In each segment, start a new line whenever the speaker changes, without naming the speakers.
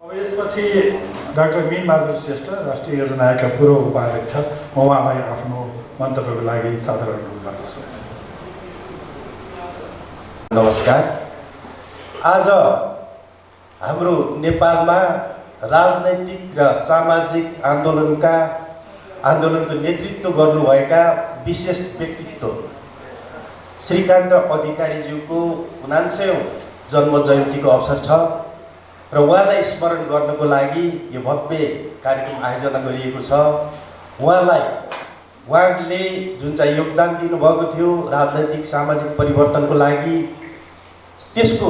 अब यसपछि डाक्टर मीनबहादुर श्रेष्ठ राष्ट्रिय योजना आयोगका पूर्व उपाध्यक्ष, म उहाँलाई आफ्नो मन्तव्यको लागि सादर अनुरोध गर्दछु।
नमस्कार। आज हाम्रो नेपालमा राजनैतिक र सामाजिक आन्दोलनको नेतृत्व गर्नुभएका विशेष व्यक्तित्व श्रीकान्त अधिकारीज्यूको 49औं जन्म जयन्तीको अवसर छ र उहाँलाई स्मरण गर्नको लागि यो भव्य कार्यक्रम आयोजना गरिएको छ। उहाँले जुन चाहिँ योगदान दिनुभएको थियो राजनैतिक सामाजिक परिवर्तनको लागि, त्यसको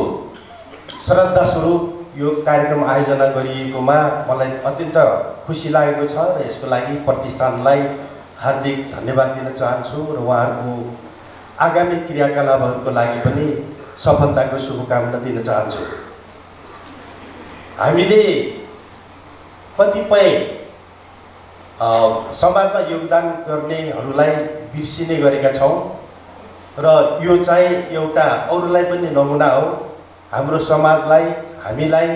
श्रद्धास्वरूप यो कार्यक्रम आयोजना गरिएकोमा मलाई अत्यन्त खुसी लागेको छ र यसको लागि प्रतिष्ठानलाई हार्दिक धन्यवाद दिन चाहन्छु र उहाँहरूको आगामी क्रियाकलापहरूको लागि पनि सफलताको शुभकामना दिन चाहन्छु। हामीले कतिपय समाजमा योगदान गर्नेहरूलाई बिर्सिने गरेका छौँ र यो चाहिँ एउटा अरूलाई पनि नमुना हो। हाम्रो समाजलाई, हामीलाई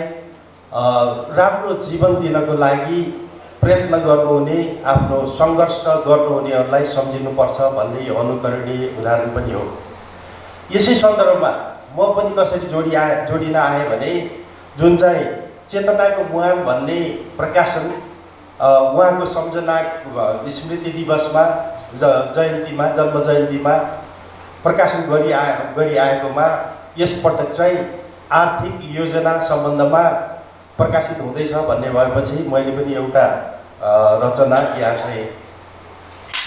राम्रो जीवन दिनको लागि प्रयत्न गर्नुहुने, आफ्नो सङ्घर्ष गर्नुहुनेहरूलाई सम्झिनुपर्छ भन्ने यो अनुकरणीय उदाहरण पनि हो। यसै सन्दर्भमा म पनि कसरी जोडिन आएँ भने जुन चाहिँ चेतनाको मुहान भन्ने प्रकाशन उहाँको सम्झना स्मृति दिवसमा जयन्तीमा, जन्म जयन्तीमा प्रकाशन गरिआएकोमा यसपटक चाहिँ आर्थिक योजना सम्बन्धमा प्रकाशित हुँदैछ भन्ने भएपछि मैले पनि एउटा रचना यहाँ चाहिँ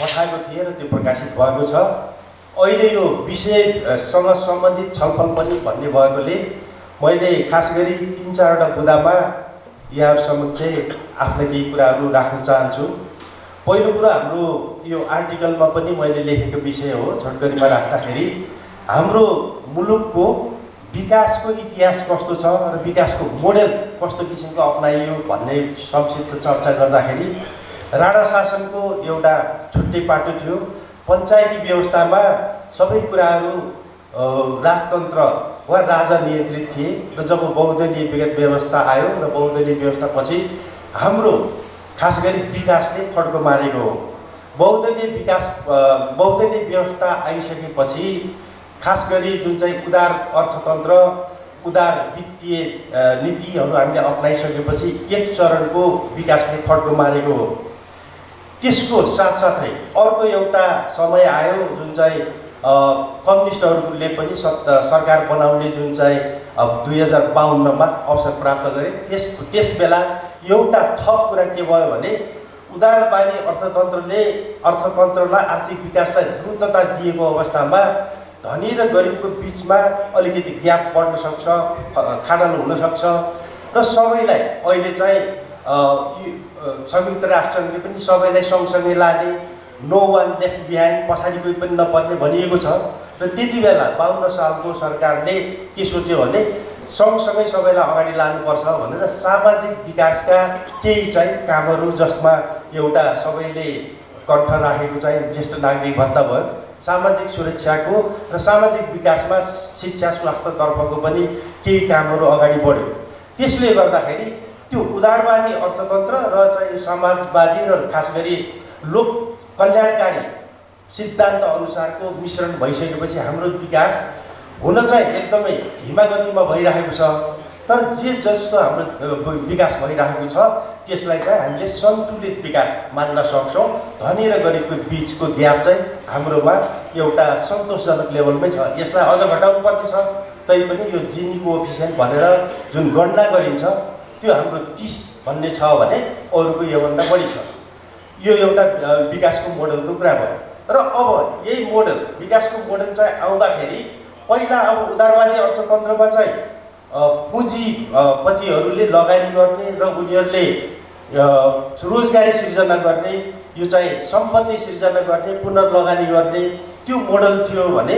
पठाएको थिएँ र त्यो प्रकाशित भएको छ। अहिले यो विषयसँग सम्बन्धित छलफल पनि भन्ने भएकोले मैले खास गरी 3-4वटा बुँदामा यहाँहरू समक्ष आफ्ना केही कुराहरू राख्न चाहन्छु। पहिलो कुरा, हाम्रो यो आर्टिकलमा पनि मैले लेखेको विषय हो। छोटकरीमा राख्दाखेरि हाम्रो मुलुकको विकासको इतिहास कस्तो छ र विकासको मोडेल कस्तो किसिमको अप्नाइयो भन्ने संक्षिप्त चर्चा गर्दाखेरि राणा शासनको एउटा छुट्टै पाटो थियो। पञ्चायती व्यवस्थामा सबै कुराहरू राजतन्त्र वा राजा नियन्त्रित थिए र जब बहुदलीय व्यवस्था आयो र बहुदलीय व्यवस्थापछि हाम्रो खास गरी विकासले फड्को मारेको हो। बहुदलीय व्यवस्था आइसकेपछि खास गरी जुन चाहिँ उदार अर्थतन्त्र, उदार वित्तीय नीतिहरू हामीले अप्नाइसकेपछि एक चरणको विकासले फड्को मारेको हो। त्यसको साथसाथै अर्को एउटा समय आयो जुन चाहिँ कम्युनिस्टहरूले पनि सरकार बनाउने जुन चाहिँ 2052मा अवसर प्राप्त गरे। त्यस बेला एउटा थप कुरा के भयो भने उदारवादी अर्थतन्त्रलाई आर्थिक विकासलाई द्रुतता दिएको अवस्थामा धनी र गरिबको बिचमा अलिकति ग्याप बढ्न सक्छ, खाडल हुन सक्छ र सबैलाई अहिले चाहिँ संयुक्त राष्ट्रसङ्घले पनि सबैलाई सँगसँगै लाने, नो वान लेफ्ट बिहाइन्ड, पछाडि कोही पनि नपर्ने भनिएको छ। र त्यति बेला 52 सालको सरकारले के सोच्यो भने सँगसँगै सबैलाई अगाडि लानुपर्छ भनेर सामाजिक विकासका केही चाहिँ कामहरू, जसमा एउटा सबैले कण्ठ राखेको चाहिँ ज्येष्ठ नागरिक भत्ता भयो, सामाजिक सुरक्षाको र सामाजिक विकासमा शिक्षा स्वास्थ्यतर्फको पनि केही कामहरू अगाडि बढ्यो। त्यसले गर्दाखेरि त्यो उदारवादी अर्थतन्त्र र चाहिँ समाजवादी र खास गरी लोक कल्याणकारी सिद्धान्त अनुसारको मिश्रण भइसकेपछि हाम्रो विकास हुन चाहिँ एकदमै धीमा गतिमा भइरहेको छ। तर जस्तो हाम्रो विकास भइरहेको छ त्यसलाई चाहिँ हामीले सन्तुलित विकास मान्न सक्छौँ। धनी र गरिबको बिचको ग्याप चाहिँ हाम्रोमा एउटा सन्तोषजनक लेभलमै छ। यसलाई अझ घटाउनु पर्ने छ। तैपनि यो जिनी कोएफिसिएन्ट भनेर जुन गणना गरिन्छ त्यो हाम्रो 30 भन्ने छ भने अरूको योभन्दा बढी छ। यो एउटा विकासको मोडलको कुरा भयो। र अब यही मोडल, विकासको मोडल चाहिँ आउँदाखेरि पहिला अब उदारवादी अर्थतन्त्रमा चाहिँ पुँजीपतिहरूले लगानी गर्ने र उनीहरूले रोजगारी सिर्जना गर्ने, यो चाहिँ सम्पत्ति सिर्जना गर्ने, पुनर्लगानी गर्ने त्यो मोडल थियो भने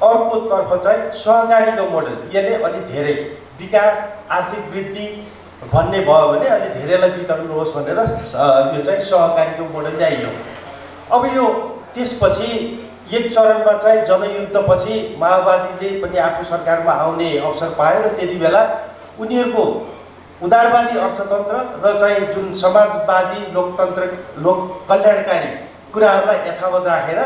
अर्कोतर्फ चाहिँ सहकारीको मोडल, यसले अलि धेरै विकास, आर्थिक वृद्धि भन्ने भयो भने अलि धेरैलाई वितरण होस् भनेर यो चाहिँ सहकारीको मोडल ल्याइयो। अब यो त्यसपछि एक चरणमा चाहिँ जनयुद्धपछि माओवादीले पनि आफू सरकारमा आउने अवसर पायो र त्यति बेला उनीहरूको उदारवादी अर्थतन्त्र र चाहिँ जुन समाजवादी लोकतन्त्र लोक कल्याणकारी कुराहरूलाई यथावत राखेर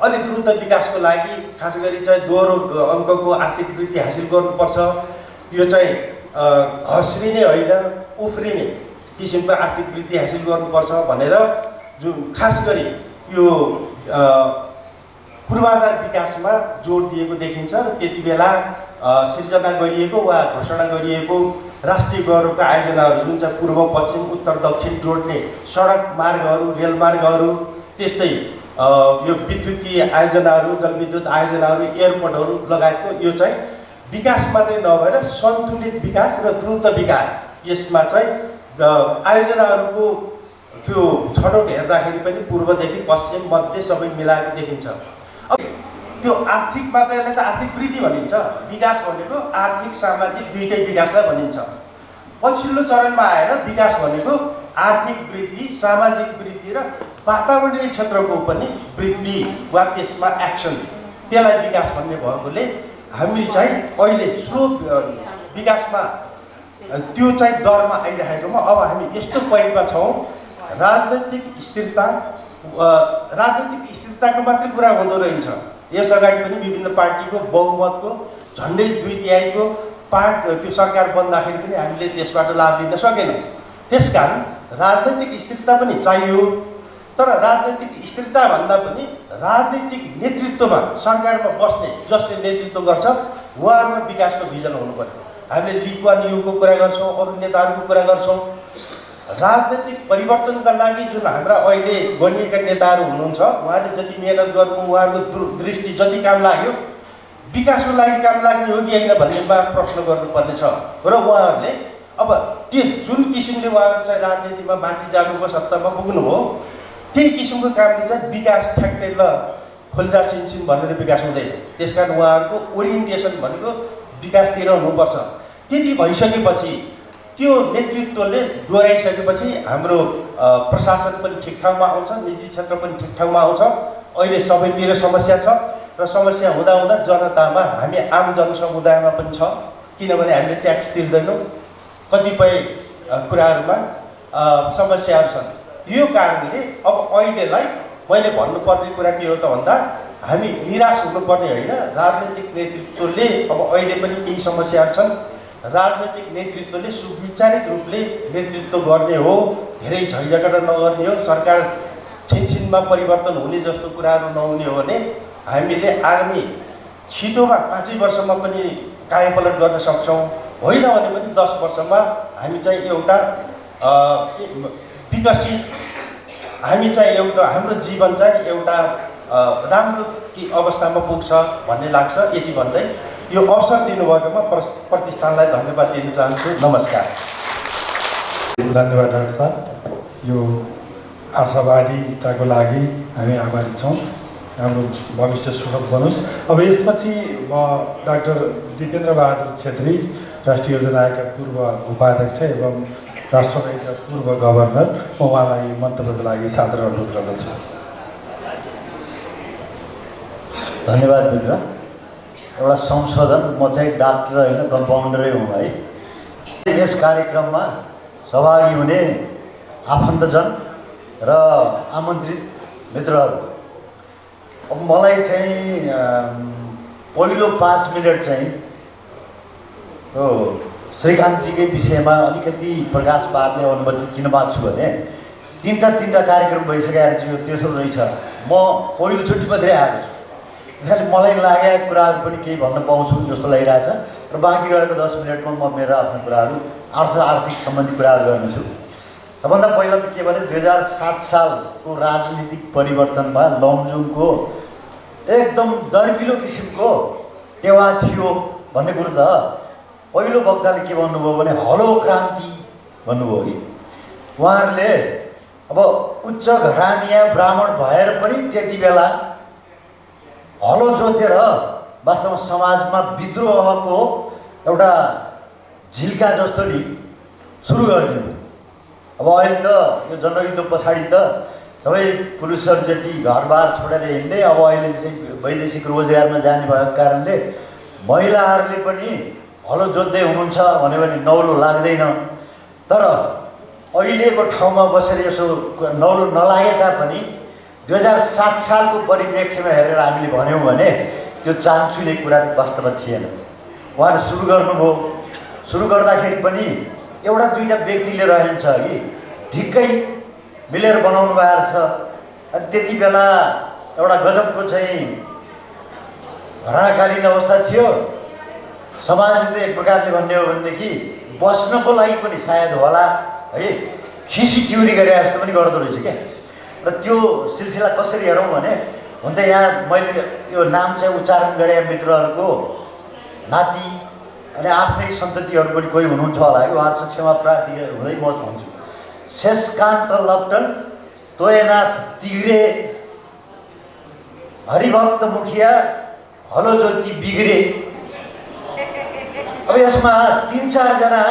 अलिक द्रुत विकासको लागि खास गरी चाहिँ दोहोरो अङ्कको आर्थिक वृद्धि हासिल गर्नुपर्छ। यो चाहिँ घस्रिने होइन उफ्रिने किसिमको आर्थिक वृद्धि हासिल गर्नुपर्छ भनेर जुन खास गरी यो पूर्वाधार विकासमा जोड दिएको देखिन्छ र त्यति बेला सिर्जना गरिएको वा घोषणा गरिएको राष्ट्रिय गौरवका आयोजनाहरू जुन चाहिँ पूर्व पश्चिम उत्तर दक्षिण जोड्ने सडक मार्गहरू रेलमार्गहरू त्यस्तै यो विद्युतीय आयोजनाहरू जलविद्युत आयोजनाहरू एयरपोर्टहरू लगायतको यो चाहिँ विकास मात्रै नभएर सन्तुलित विकास र द्रुत विकास यसमा चाहिँ आयोजनाहरूको त्यो छनौट हेर्दाखेरि पनि पूर्वदेखि पश्चिम मध्य सबै मिलाएको देखिन्छ। अब त्यो आर्थिक मात्रैलाई त आर्थिक वृद्धि भनिन्छ, विकास भनेको आर्थिक सामाजिक दुईटै विकासलाई भनिन्छ। पछिल्लो चरणमा आएर विकास भनेको आर्थिक वृद्धि सामाजिक वृद्धि र वातावरणीय क्षेत्रको पनि वृद्धि वा त्यसमा एक्सन त्यसलाई विकास भन्ने भएकोले हामी चाहिँ अहिले स्लो विकासमा त्यो चाहिँ दरमा आइरहेकोमा अब हामी यस्तो पोइन्टमा छौँ राजनैतिक स्थिरताको मात्रै कुरा हुँदो रहेछ। यस अगाडि पनि विभिन्न पार्टीको बहुमतको झन्डै 2/3 त्यो सरकार बन्दाखेरि पनि हामीले त्यसबाट लाभ लिन सकेनौँ। त्यसकारण राजनैतिक स्थिरता पनि चाहियो, तर राजनैतिक स्थिरता भन्दा पनि राजनैतिक नेतृत्वमा सरकारमा बस्ने जसले नेतृत्व गर्छ उहाँहरूमा विकासको भिजन हुनु पर्यो। हामीले ली कुआन यूको कुरा गर्छौँ, अरू नेताहरूको कुरा गर्छौँ। राजनैतिक परिवर्तनका लागि जुन हाम्रा अहिले गनिएका नेताहरू हुनुहुन्छ उहाँले जति मेहनत गर्नु उहाँहरूको दृष्टि जति काम लाग्यो विकासको लागि काम लाग्ने हो कि होइन भन्नेमा प्रश्न गर्नुपर्ने छ। र उहाँहरूले अब त्यो जुन किसिमले उहाँहरू चाहिँ राजनीतिमा माथि जानुको सत्तामा पुग्नुभयो त्यही किसिमको कामले चाहिँ विकास ठ्याक्कै ल खोल्जा सिनसिन भनेर विकास हुँदैन। त्यसकारण उहाँहरूको ओरिएन्टेसन भनेको विकासतिर हुनुपर्छ। त्यति भइसकेपछि त्यो नेतृत्वले डोराइसकेपछि हाम्रो प्रशासन पनि ठिक ठाउँमा आउँछ, निजी क्षेत्र पनि ठिक ठाउँमा आउँछ। अहिले सबैतिर समस्या छ र समस्या हुँदा जनतामा हामी आम जनसमुदायमा पनि छ, किनभने हामीले ट्याक्स तिर्दैनौँ, कतिपय कुराहरूमा समस्याहरू छन्। यो कारणले अब अहिलेलाई मैले भन्नुपर्ने कुरा के हो त भन्दा हामी निराश हुनुपर्ने होइन। राजनैतिक नेतृत्वले अब अहिले पनि केही समस्याहरू छन्, राजनैतिक नेतृत्वले सुविचारित रूपले नेतृत्व गर्ने हो, धेरै झैझगडा नगर्ने हो, सरकार छिनछिनमा परिवर्तन हुने जस्तो कुराहरू नहुने हो भने हामीले आगामी छिटोमा 5 वर्षमा पनि कायापलट गर्न सक्छौँ। होइन भने पनि 10 वर्षमा हामी चाहिँ एउटा विकसित हामी चाहिँ एउटा हाम्रो जीवन चाहिँ एउटा राम्रो अवस्थामा पुग्छ भन्ने लाग्छ। यति भन्दै यो अवसर दिनुभएकोमा प्रतिष्ठानलाई धन्यवाद दिन चाहन्छु। नमस्कार।
धन्यवाद डाक्टर साहब। यो आशावादीताको लागि हामी आभारी छौँ। हाम्रो भविष्य सुखद बनोस्। अब यसपछि म डाक्टर दिपेन्द्र बहादुर छेत्री राष्ट्रिय योजना आयोगका पूर्व उपाध्यक्ष एवं राष्ट्र ब्याङ्कका पूर्व गभर्नर म उहाँलाई मन्तव्यको लागि सादर अनुरोध गर्दछु।
धन्यवाद मित्र। एउटा संशोधन, म चाहिँ डाक्टर होइन कम्पाउन्डरै हुँ है। यस कार्यक्रममा सहभागी हुने आफन्तजन र आमन्त्रित मित्रहरू, अब मलाई चाहिँ पहिलो 5 मिनट चाहिँ श्रीकान्तजीकै विषयमा अलिकति प्रकाश पार्ने अनुमति किन माग्छु भने तिनवटा कार्यक्रम भइसकेर चाहिँ तेस्रो रहेछ। म पहिलोचोटि मात्रै आएको छु, त्यसैले मलाई लागेका कुराहरू पनि केही भन्न पाउँछु जस्तो लागिरहेछ र बाँकी रहेको 10 मिनटमा म मेरो आफ्नो कुराहरू आर्थिक सम्बन्धी कुराहरू गर्नेछु। सबभन्दा पहिला त के भने 2007 सालको राजनीतिक परिवर्तनमा लमजुङको एकदम दर्पिलो किसिमको टेवा थियो भन्ने कुरो त पहिलो वक्ताले के भन्नुभयो भने हलो क्रान्ति भन्नुभयो कि उहाँहरूले अब उच्च घरानिया ब्राह्मण भएर पनि त्यति बेला हलो जोतेर वास्तवमा समाजमा विद्रोहको एउटा झिल्का जस्तो नि सुरु गरिदिनु। अब अहिले त यो जनयुद्ध पछाडि त सबै पुरुषहरू जति घरबार छोडेर हिँड्ने, अब अहिले चाहिँ वैदेशिक रोजगारमा जाने भएको कारणले महिलाहरूले पनि हलो जोत्दै हुनुहुन्छ भन्यो भने नौलो लाग्दैन तर अहिलेको ठाउँमा बसेर यसो नौलो नलागे तापनि 2007 सालको परिप्रेक्ष्यमा हेरेर हामीले भन्यौँ भने त्यो चान्चुले कुरा वास्तवमा थिएन। उहाँले सुरु गर्दाखेरि पनि एउटा दुईवटा व्यक्तिले रहन्छ कि ठिक्कै मिलेर बनाउनु भएको छ। अनि त्यति बेला एउटा गजबको चाहिँ भराकालीन अवस्था थियो। समाजले एक प्रकारले भन्ने हो भनेदेखि बस्नको लागि पनि सायद होला है, खिसी ट्युरी गरे जस्तो पनि गर्दो रहेछ क्या। र त्यो सिलसिला कसरी हेरौँ भने हुन त यहाँ मैले यो नाम चाहिँ उच्चारण गरेँ मित्रहरूको नाति अनि आफ्नै सन्ततिहरू पनि कोही हुनुहुन्छ होला कि उहाँहरू क्षमा प्रार्थी हुँदै म हुन्छु। शेषकान्त लप्टन, तोयनाथ तिग्रे, हरिभक्त मुखिया, हलो ज्योति बिग्रे। अब यसमा 3-4 जना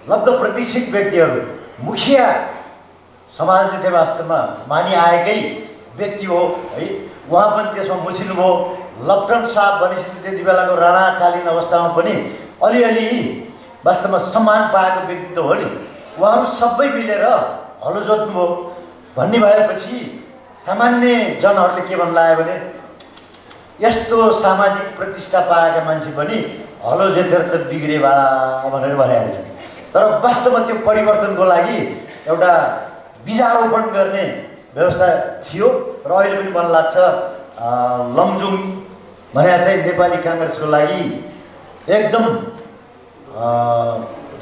लब्ध प्रतिष्ठित व्यक्तिहरू, मुखिया समाजले चाहिँ वास्तवमा मानिआएकै व्यक्ति हो है, उहाँ पनि त्यसमा मुछिनुभयो। लप्टन साहब भनेपछि त्यति बेलाको राणाकालीन अवस्थामा पनि अलिअलि वास्तवमा सम्मान पाएको व्यक्तित्व हो नि। उहाँहरू सबै मिलेर हलो जोत्नुभयो भन्ने भएपछि सामान्य जनहरूले के भन्नु लाग्यो भने यस्तो सामाजिक प्रतिष्ठा पाएका मान्छे पनि हलो जोतेर त बिग्रे भा भनेर भनिहाल्छ। तर वास्तवमा त्यो परिवर्तनको लागि एउटा बीजारोपण गर्ने व्यवस्था थियो र अहिले पनि मन लाग्छ लमजुङ भने चाहिँ नेपाली काङ्ग्रेसको लागि एकदम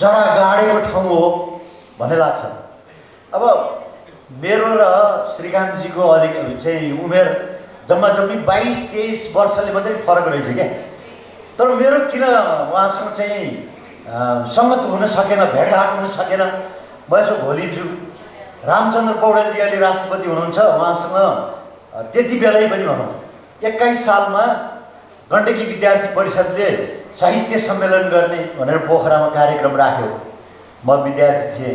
जरा गाडेको ठाउँ हो भन्ने लाग्छ। अब मेरो र श्रीकान्तजीको अलिक चाहिँ उमेर जम्मा 22-23 वर्षले मात्रै फरक रहेछ क्या। तर मेरो किन उहाँसँग चाहिँ सङ्गत हुन सकेन, भेटघाट हुन सकेन, म यसो भोलिन्छु। रामचन्द्र पौडेलजी अहिले राष्ट्रपति हुनुहुन्छ, उहाँसँग त्यति बेलै पनि भनौँ 21 सालमा गण्डकी विद्यार्थी परिषदले साहित्य सम्मेलन गर्ने भनेर पोखरामा कार्यक्रम राख्यो। म विद्यार्थी थिएँ।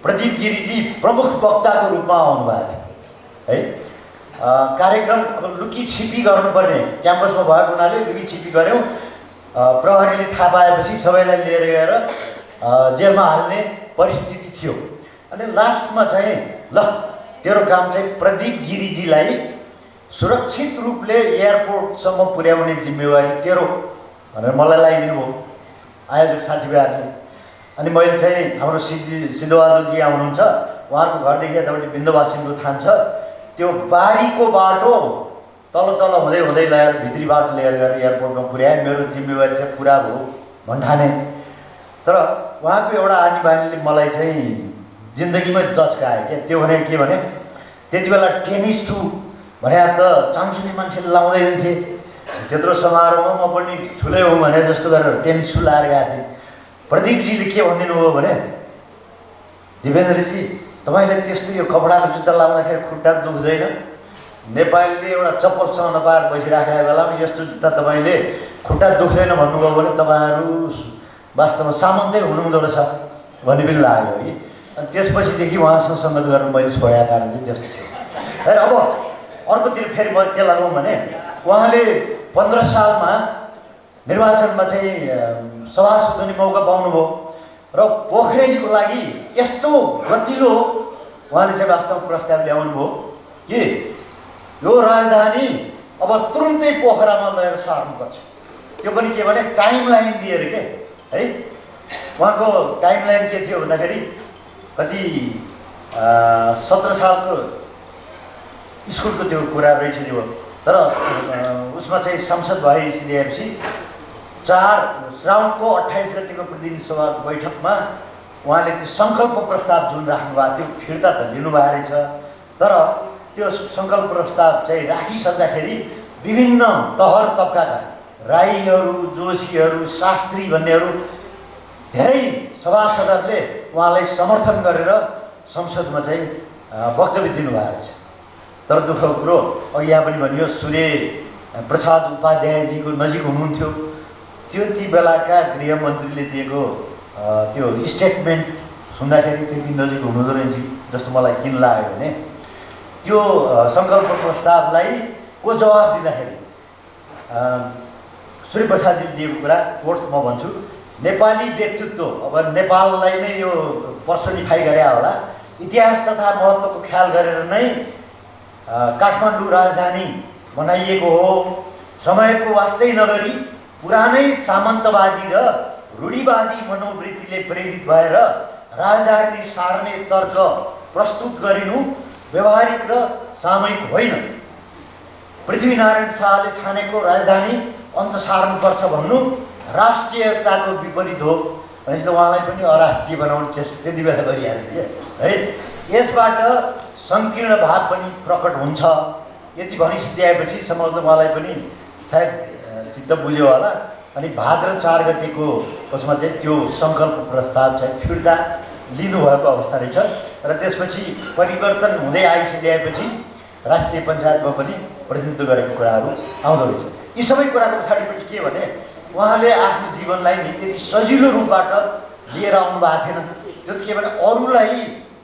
प्रदीप गिरीजी प्रमुख वक्ताको रूपमा आउनुभएको थियो है। कार्यक्रम अब लुकी छिपी गर्नुपर्ने क्याम्पसमा भएको हुनाले लुकी छिपी गऱ्यौँ। प्रहरीले थाहा पाएपछि सबैलाई लिएर गएर जेलमा हाल्ने परिस्थिति थियो। अनि लास्टमा चाहिँ ल तेरो काम चाहिँ प्रदीप गिरीजीलाई सुरक्षित रूपले एयरपोर्टसम्म पुर्याउने जिम्मेवारी तेरो भनेर मलाई लगाइदिनु भयो आयोजक साथीभाइहरूले। अनि मैले चाहिँ हाम्रो सिद्धबहादुरजी आउनुहुन्छ, उहाँको घरदेखि यतापट्टि बिन्दुवासिनको थान छ, त्यो बारीको बाटो तल हुँदै ल्याएर भित्री बाटो लिएर गएर एयरपोर्टमा पुर्याएँ। मेरो जिम्मेवारी चाहिँ पुरा भयो भन्ठाने। तर उहाँको एउटा आनी बानीले मलाई चाहिँ जिन्दगीमै दचकायो क्या। त्यो भने के भने त्यति बेला टेनिस सू भने त चान्चुने मान्छेले लाउँदैन थिए। त्यत्रो समारोहमा म पनि ठुलै हुँ भने जस्तो गरेर टेनिस सू लाएर गएको थिएँ। प्रदीपजीले के भनिदिनु भयो भने दिपेन्द्रजी तपाईँले त्यस्तो यो कपडाको जुत्ता लाउँदाखेरि खुट्टा दुख्दैन। नेपालीले एउटा चप्पलसँग नपाएर बसिराखेको बेलामा यस्तो जुत्ता तपाईँले खुट्टा दुख्दैन भन्नुभयो भने तपाईँहरू वास्तवमा सामन्तै हुनुहुँदो रहेछ भन्ने पनि लाग्यो कि। अनि त्यसपछिदेखि उहाँसँग सङ्गत गर्न मैले छोडेको कारण चाहिँ त्यस्तो थियो। है अब अर्कोतिर फेरि म के लगाउँ भने उहाँले 15 सालमा निर्वाचनमा चाहिँ सभासद हुने मौका पाउनुभयो र पोखरेलीको लागि यस्तो गतिलो उहाँले चाहिँ वास्तवमा प्रस्ताव ल्याउनु भयो कि यो राजधानी अब तुरुन्तै पोखरामा लगेर सार्नुपर्छ। त्यो पनि के भने टाइमलाइन दिएर के है। उहाँको टाइमलाइन के थियो भन्दाखेरि कति 17 सालको स्कुलको त्यो कुरा रहेछ त्यो। तर उसमा चाहिँ संसद भइसकेपछि 4 श्रावणको 28 गतिको प्रतिनिधि सभा बैठकमा उहाँले त्यो सङ्कल्प प्रस्ताव जुन राख्नु भएको थियो फिर्ता त लिनुभएको रहेछ। तर त्यो सङ्कल्प प्रस्ताव चाहिँ राखिसक्दाखेरि विभिन्न तहर तबकाका राईहरू, जोशीहरू, शास्त्री भन्नेहरू धेरै सभासदहरूले उहाँलाई समर्थन गरेर संसदमा चाहिँ वक्तव्य दिनुभएको रहेछ। तर दुःखको कुरो अघि यहाँ पनि भनियो सूर्य प्रसाद उपाध्यायजीको नजिक हुनुहुन्थ्यो। त्यति बेलाका गृहमन्त्रीले दिएको त्यो स्टेटमेन्ट सुन्दाखेरि त्यति नजिक हुनुहुँदो रहेछ जस्तो मलाई किन लाग्यो भने त्यो सङ्कल्प प्रस्तावलाई को जवाब दिँदाखेरि सूर्य प्रसादजीले दिएको कुरा कोर्स म भन्छु, नेपाली व्यक्तित्व अब नेपाललाई नै यो पर्सनिफाई गरे होला, इतिहास तथा महत्त्वको ख्याल गरेर नै काठमाडौँ राजधानी बनाइएको हो। समयको वास्तै नगरी पुरानै सामन्तवादी र रूढिवादी मनोवृत्तिले प्रेरित भएर राजधानी सार्ने तर्क प्रस्तुत गरिनु व्यवहारिक र सामयिक होइन। पृथ्वीनारायण शाहले छानेको राजधानी अन्त सार्नुपर्छ भन्नु राष्ट्रियताको विपरीत हो भनेपछि त उहाँलाई पनि अराष्ट्रिय बनाउने चेष्टा त्यति बेला गरिहाल्छ है। यसबाट सङ्कीर्ण भाव पनि प्रकट हुन्छ। यति भनिसकेपछि सम्भवतः मलाई पनि सायद चित्त बुझ्यो होला। अनि भाद्र 4 गतेको उसमा चाहिँ त्यो सङ्कल्प प्रस्ताव चाहिँ फिर्ता लिनुभएको अवस्था रहेछ र त्यसपछि परिवर्तन हुँदै आइसकेपछि राष्ट्रिय पञ्चायतमा पनि प्रतिनिधित्व गरेको कुराहरू आउँदो रहेछ। यी सबै कुराको पछाडिपट्टि के भने उहाँले आफ्नो जीवनलाई त्यति सजिलो रूपबाट लिएर आउनु भएको थिएन। त्यो के भने अरूलाई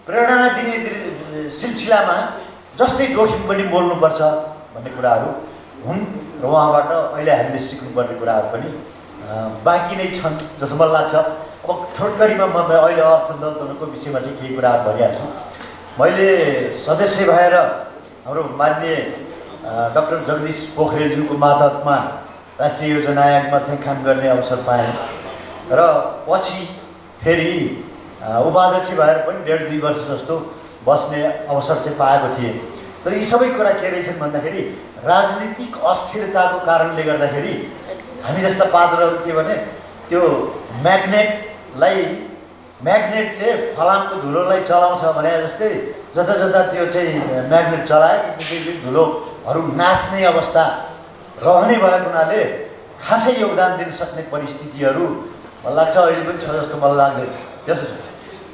प्रेरणा दिने सिलसिलामा जस्तै जोखिम पनि बोल्नुपर्छ भन्ने कुराहरू हुन् र उहाँबाट अहिले हामीले सिक्नुपर्ने कुराहरू पनि बाँकी नै छन् जस्तो मलाई लाग्छ। अब छोटकरीमा म अहिले अर्थतन्त्रको विषयमा चाहिँ केही कुराहरू भनिहाल्छु। मैले सदस्य भएर हाम्रो माननीय डाक्टर जगदीश पोखरेलज्यूको मातहतमा राष्ट्रिय योजना आयोगमा चाहिँ काम गर्ने अवसर पाएँ र पछि फेरि उपाध्यक्ष भएर पनि 1.5-2 वर्ष जस्तो बस्ने अवसर चाहिँ पाएको थिएँ। तर यी सबै कुरा के रहेछन् भन्दाखेरि राजनीतिक अस्थिरताको कारणले गर्दाखेरि हामी जस्ता पात्रहरू के भने त्यो म्याग्नेटले फलामको धुलोलाई चलाउँछ भने जस्तै जता जता त्यो चाहिँ म्याग्नेट चलाए त्यो धुलोहरू नाच्ने अवस्था रहने भएको हुनाले खासै योगदान दिन सक्ने परिस्थितिहरू मलाई लाग्छ अहिले पनि छ जस्तो मलाई लाग्दैन। त्यसो छ।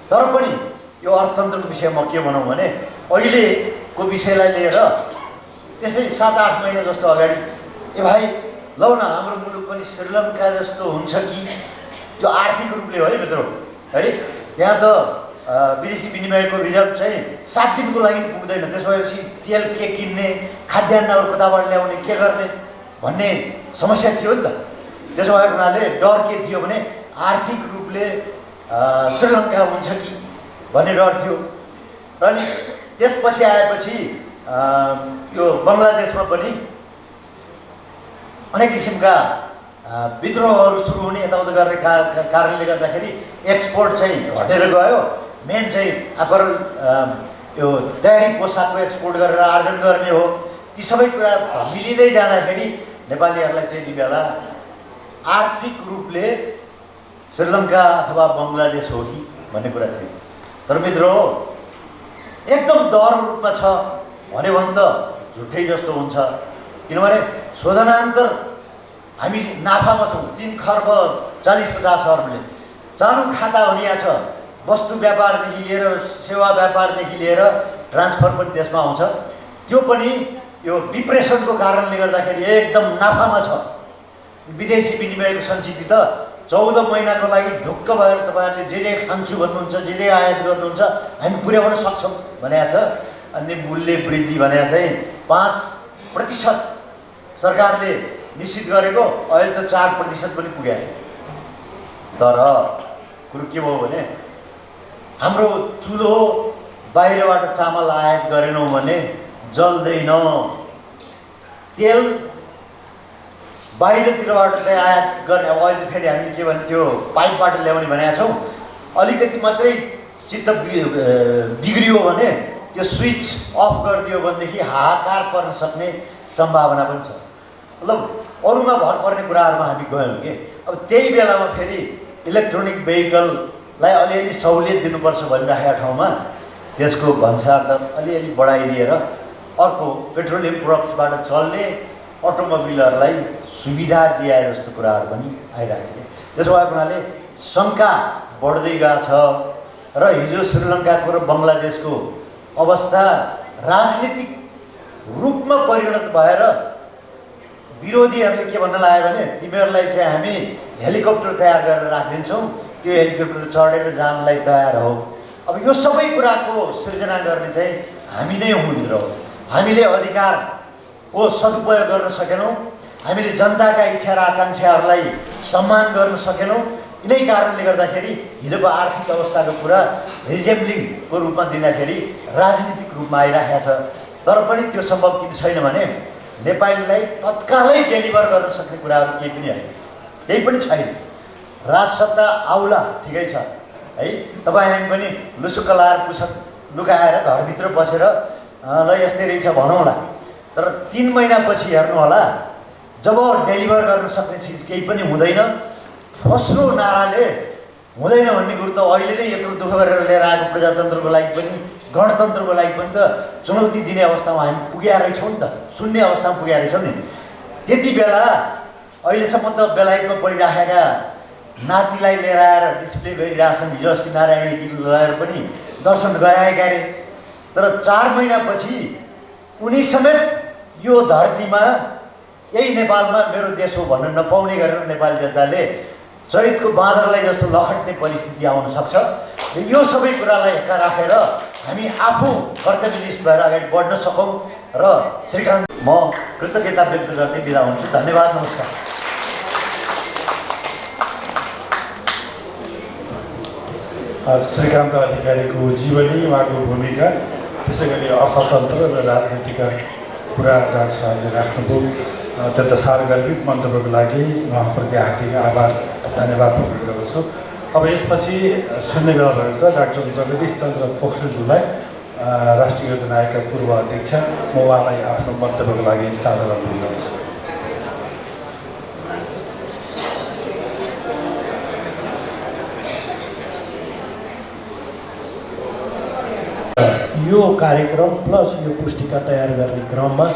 तर पनि यो अर्थतन्त्रको विषयमा के भनौँ भने अहिलेको विषयलाई लिएर त्यसै 7-8 महिना जस्तो अगाडि ए भाइ लौ न हाम्रो मुलुक पनि श्रीलङ्का जस्तो हुन्छ कि त्यो आर्थिक रूपले है मित्र है। यहाँ त विदेशी विनिमयको रिजर्भ चाहिँ 7 दिनको लागि पुग्दैन। त्यसो भएपछि तेल के किन्ने, खाद्यान्नहरू कताबाट ल्याउने, के गर्ने भन्ने समस्या थियो नि त। त्यसो भएको हुनाले डर के थियो भने आर्थिक रूपले श्रीलङ्का हुन्छ कि भन्ने डर थियो। र अनि त्यसपछि आएपछि यो बङ्गलादेशमा पनि अनेक किसिमका विद्रोहहरू सुरु हुने यताउता गर्ने कारणले गर्दाखेरि एक्सपोर्ट चाहिँ घटेर गयो। मेन चाहिँ अपरल यो तयारी पोसाकको एक्सपोर्ट गरेर आर्जन गर्ने हो। ती सबै कुरा मिलिँदै जाँदाखेरि नेपालीहरूलाई त्यति बेला आर्थिक रूपले श्रीलङ्का अथवा बङ्गलादेश हो कि भन्ने कुरा थियो। तर मित्र हो एकदम डर रूपमा छ भन्यो भने त झुट्टै जस्तो हुन्छ। किनभने शोधनान्तर हामी नाफामा छौँ 3 खर्ब 40-50 अर्बले। चालु खाता भनिया छ। वस्तु व्यापारदेखि लिएर सेवा व्यापारदेखि लिएर ट्रान्सफर पनि त्यसमा आउँछ। त्यो पनि यो डिप्रेसनको कारणले गर्दाखेरि एकदम नाफामा छ। विदेशी विनिमयको सञ्चित त 14 महिनाको लागि ढुक्क भएर तपाईँहरूले जे खान्छु भन्नुहुन्छ, जे आयात गर्नुहुन्छ हामी पुर्याउन सक्छौँ भनेको छ। अनि मूल्य वृद्धि भने चाहिँ 5% सरकारले निश्चित गरेको, अहिले त 4% पनि पुगेको छ। तर कुरो के भयो भने हाम्रो चुलो बाहिरबाट चामल आयात गरेनौँ भने जल्दैन। तेल बाहिरतिरबाट चाहिँ आयात गर्ने। अब अहिले फेरि हामी के भन्छ त्यो पाइपबाट ल्याउने भनेका छौँ। अलिकति मात्रै चित्त बिग्रियो भने त्यो स्विच अफ गरिदियो भनेदेखि हाहाकार पर्न सक्ने सम्भावना पनि छ। मतलब अरूमा भर पर्ने कुराहरूमा हामी गयौँ कि अब त्यही बेलामा फेरि इलेक्ट्रोनिक भेहिकललाई अलिअलि सहुलियत दिनुपर्छ भनिराखेका ठाउँमा त्यसको भन्सार दर अलिअलि बढाइदिएर अर्को पेट्रोलियम प्रोडक्ट्सबाट चल्ने अटोमोबिलहरूलाई सुविधा दिए जस्तो कुराहरू पनि आइरहेको थियो। त्यसो भएको हुनाले शङ्का बढ्दै गएको छ र हिजो श्रीलङ्काको र बङ्गलादेशको अवस्था राजनीतिक रूपमा परिणत भएर विरोधीहरूले के भन्न लाग्यो भने तिमीहरूलाई चाहिँ हामी हेलिकप्टर तयार गरेर राखिदिन्छौँ, त्यो हेलिकप्टर चढेर जानलाई तयार हो। अब यो सबै कुराको सृजना गर्ने चाहिँ हामी नै हौँ मित्र हो। हामीले अधिकारको सदुपयोग गर्न सकेनौँ, हामीले जनताका इच्छा र आकाङ्क्षाहरूलाई सम्मान गर्न सकेनौँ। यिनै कारणले गर्दाखेरि हिजोको आर्थिक अवस्थाको कुरा रिजेम्बलिङको रूपमा दिँदाखेरि राजनीतिक रूपमा आइराखेको छ। तर पनि त्यो सम्भव किन छैन भने नेपालीलाई तत्कालै डेलिभर गर्न सक्ने कुराहरू केही पनि होइन, केही पनि छैन। राजसत्ता आउला ठिकै छ है, तपाईँ हामी पनि लुसुक्क लाएर पुस्तक लुकाएर घरभित्र बसेर ल यस्तै रहेछ भनौँला। तर 3 महिनापछि हेर्नु होला, जब डेलिभर गर्न सक्ने चिज केही पनि हुँदैन, फस्रो नाराले हुँदैन भन्ने कुरो त अहिले नै यत्रो दुःख गरेर लिएर आएको प्रजातन्त्रको लागि पनि गणतन्त्रको लागि पनि त चुनौती दिने अवस्थामा हामी पुगेका रहेछौँ नि त, सुन्ने अवस्थामा पुगेका रहेछौँ नि। त्यति बेला अहिलेसम्म त बेलायतमा पढिराखेका नातिलाई लिएर आएर डिस्प्ले गरिरहेछन्। हिजो अस्ति नारायण रेड्डीको लगाएर पनि दर्शन गराएका अरे। तर 4 महिनापछि उनी समेत यो धरतीमा यही नेपालमा मेरो देश हो भन्न नपाउने गरेर नेपाली जनताले चैतको बाँदरलाई जस्तो लखट्ने परिस्थिति आउन सक्छ। र यो सबै कुरालाई हेक्का राखेर हामी आफू कर्तव्यनिष्ठ भएर अगाडि बढ्न सकौँ। र श्रीकान्त, म कृतज्ञता व्यक्त गर्दै बिदा हुन्छु। धन्यवाद, नमस्कार।
श्रीकान्त अधिकारीको जीवनी, उहाँको भूमिका, त्यसै गरी अर्थतन्त्र र राजनीतिका कुरा डाक्टर साहबले राख्नुभयो। अत्यन्त सार्वजनिक मन्तव्यको लागि उहाँप्रति हार्दिक आभार धन्यवाद प्रकट गर्दछु। अब यसपछि सुन्ने बेला भएको छ डाक्टर जगदीश चन्द्र पोखरेलज्यूलाई, राष्ट्रिय योजना आयोगका पूर्व अध्यक्ष। म उहाँलाई आफ्नो मन्तव्यको लागि सादर अनुरोध गर्दछु।
यो कार्यक्रम प्लस यो पुस्तिका तयार गर्ने क्रममा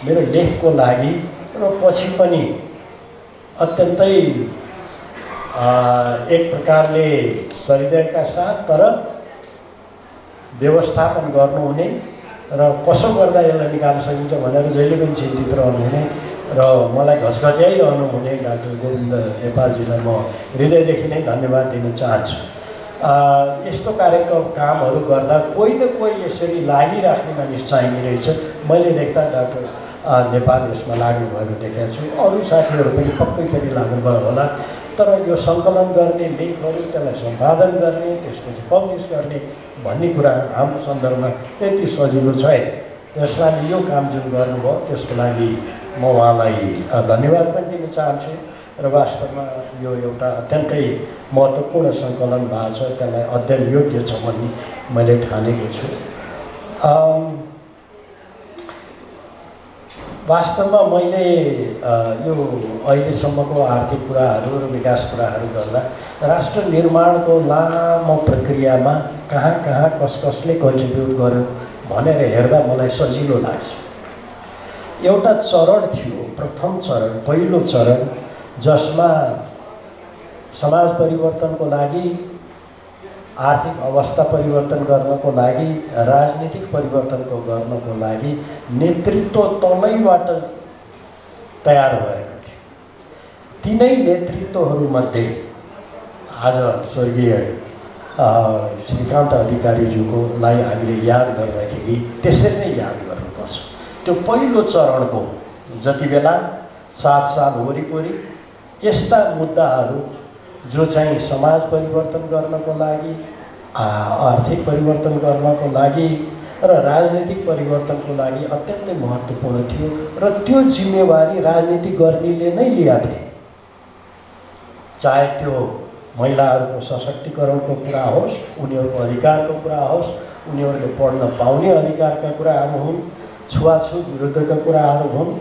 मेरो लेखको लागि र पछि पनि अत्यन्तै एक प्रकारले सरिदयका साथ तर व्यवस्थापन गर्नुहुने र कसो गर्दा यसलाई निकाल्न सकिन्छ भनेर जहिले पनि चिन्तित रहनुहुने र मलाई घचघच्याइरहनु हुने डाक्टर गोविन्द नेपालजीलाई म हृदयदेखि नै धन्यवाद दिन चाहन्छु। यस्तो कार्यक्रम कामहरू गर्दा कोही न कोही यसरी लागिराख्ने मानिस चाहिने रहेछ। मैले देख्दा डाक्टर नेपाल यसमा लाग्नुभएको देखेको छु। अरू साथीहरू पनि पक्कै पनि लाग्नुभयो होला। तर यो सङ्कलन गर्ने, लेखहरू त्यसलाई सम्पादन गर्ने, त्यसपछि पब्लिस गर्ने भन्ने कुरा हाम्रो सन्दर्भमा त्यति सजिलो छैन। त्यसलाई यो काम जुन गर्नुभयो त्यसको लागि म उहाँलाई धन्यवाद पनि दिन चाहन्छु। र वास्तवमा यो एउटा अत्यन्तै महत्त्वपूर्ण सङ्कलन भएको छ, त्यसलाई अध्ययन योग्य छ भन्ने मैले ठानेको छु। वास्तवमा मैले यो अहिलेसम्मको आर्थिक कुराहरू र विकास कुराहरू गर्दा राष्ट्र निर्माणको लामो प्रक्रियामा कहाँ कहाँ कसले कन्ट्रिब्युट गर्यो भनेर हेर्दा मलाई सजिलो लाग्छ। एउटा चरण थियो, प्रथम चरण, पहिलो चरण, जसमा समाज परिवर्तनको लागि, आर्थिक अवस्था परिवर्तन गर्नको लागि, राजनीतिक परिवर्तनको गर्नको लागि नेतृत्व तलैबाट तयार भएको थियो। तिनै नेतृत्वहरूमध्ये आज स्वर्गीय श्रीकान्त अधिकारीज्यूकोलाई हामीले याद गर्दाखेरि त्यसरी नै याद गर्नुपर्छ। त्यो पहिलो चरणको जति बेला 7 साल वरिपरि यस्ता मुद्दाहरू जो चाहिँ समाज परिवर्तन गर्नको लागि, आर्थिक परिवर्तन गर्नको लागि र राजनीतिक परिवर्तनको लागि अत्यन्तै महत्त्वपूर्ण थियो र त्यो जिम्मेवारी राजनीति गर्नेले नै लिएका थिए। चाहे त्यो महिलाहरूको सशक्तिकरणको कुरा होस्, उनीहरूको अधिकारको कुरा होस्, उनीहरूले पढ्न पाउने अधिकारका कुराहरू हुन्, छुवाछुत विरुद्धका कुराहरू हुन्,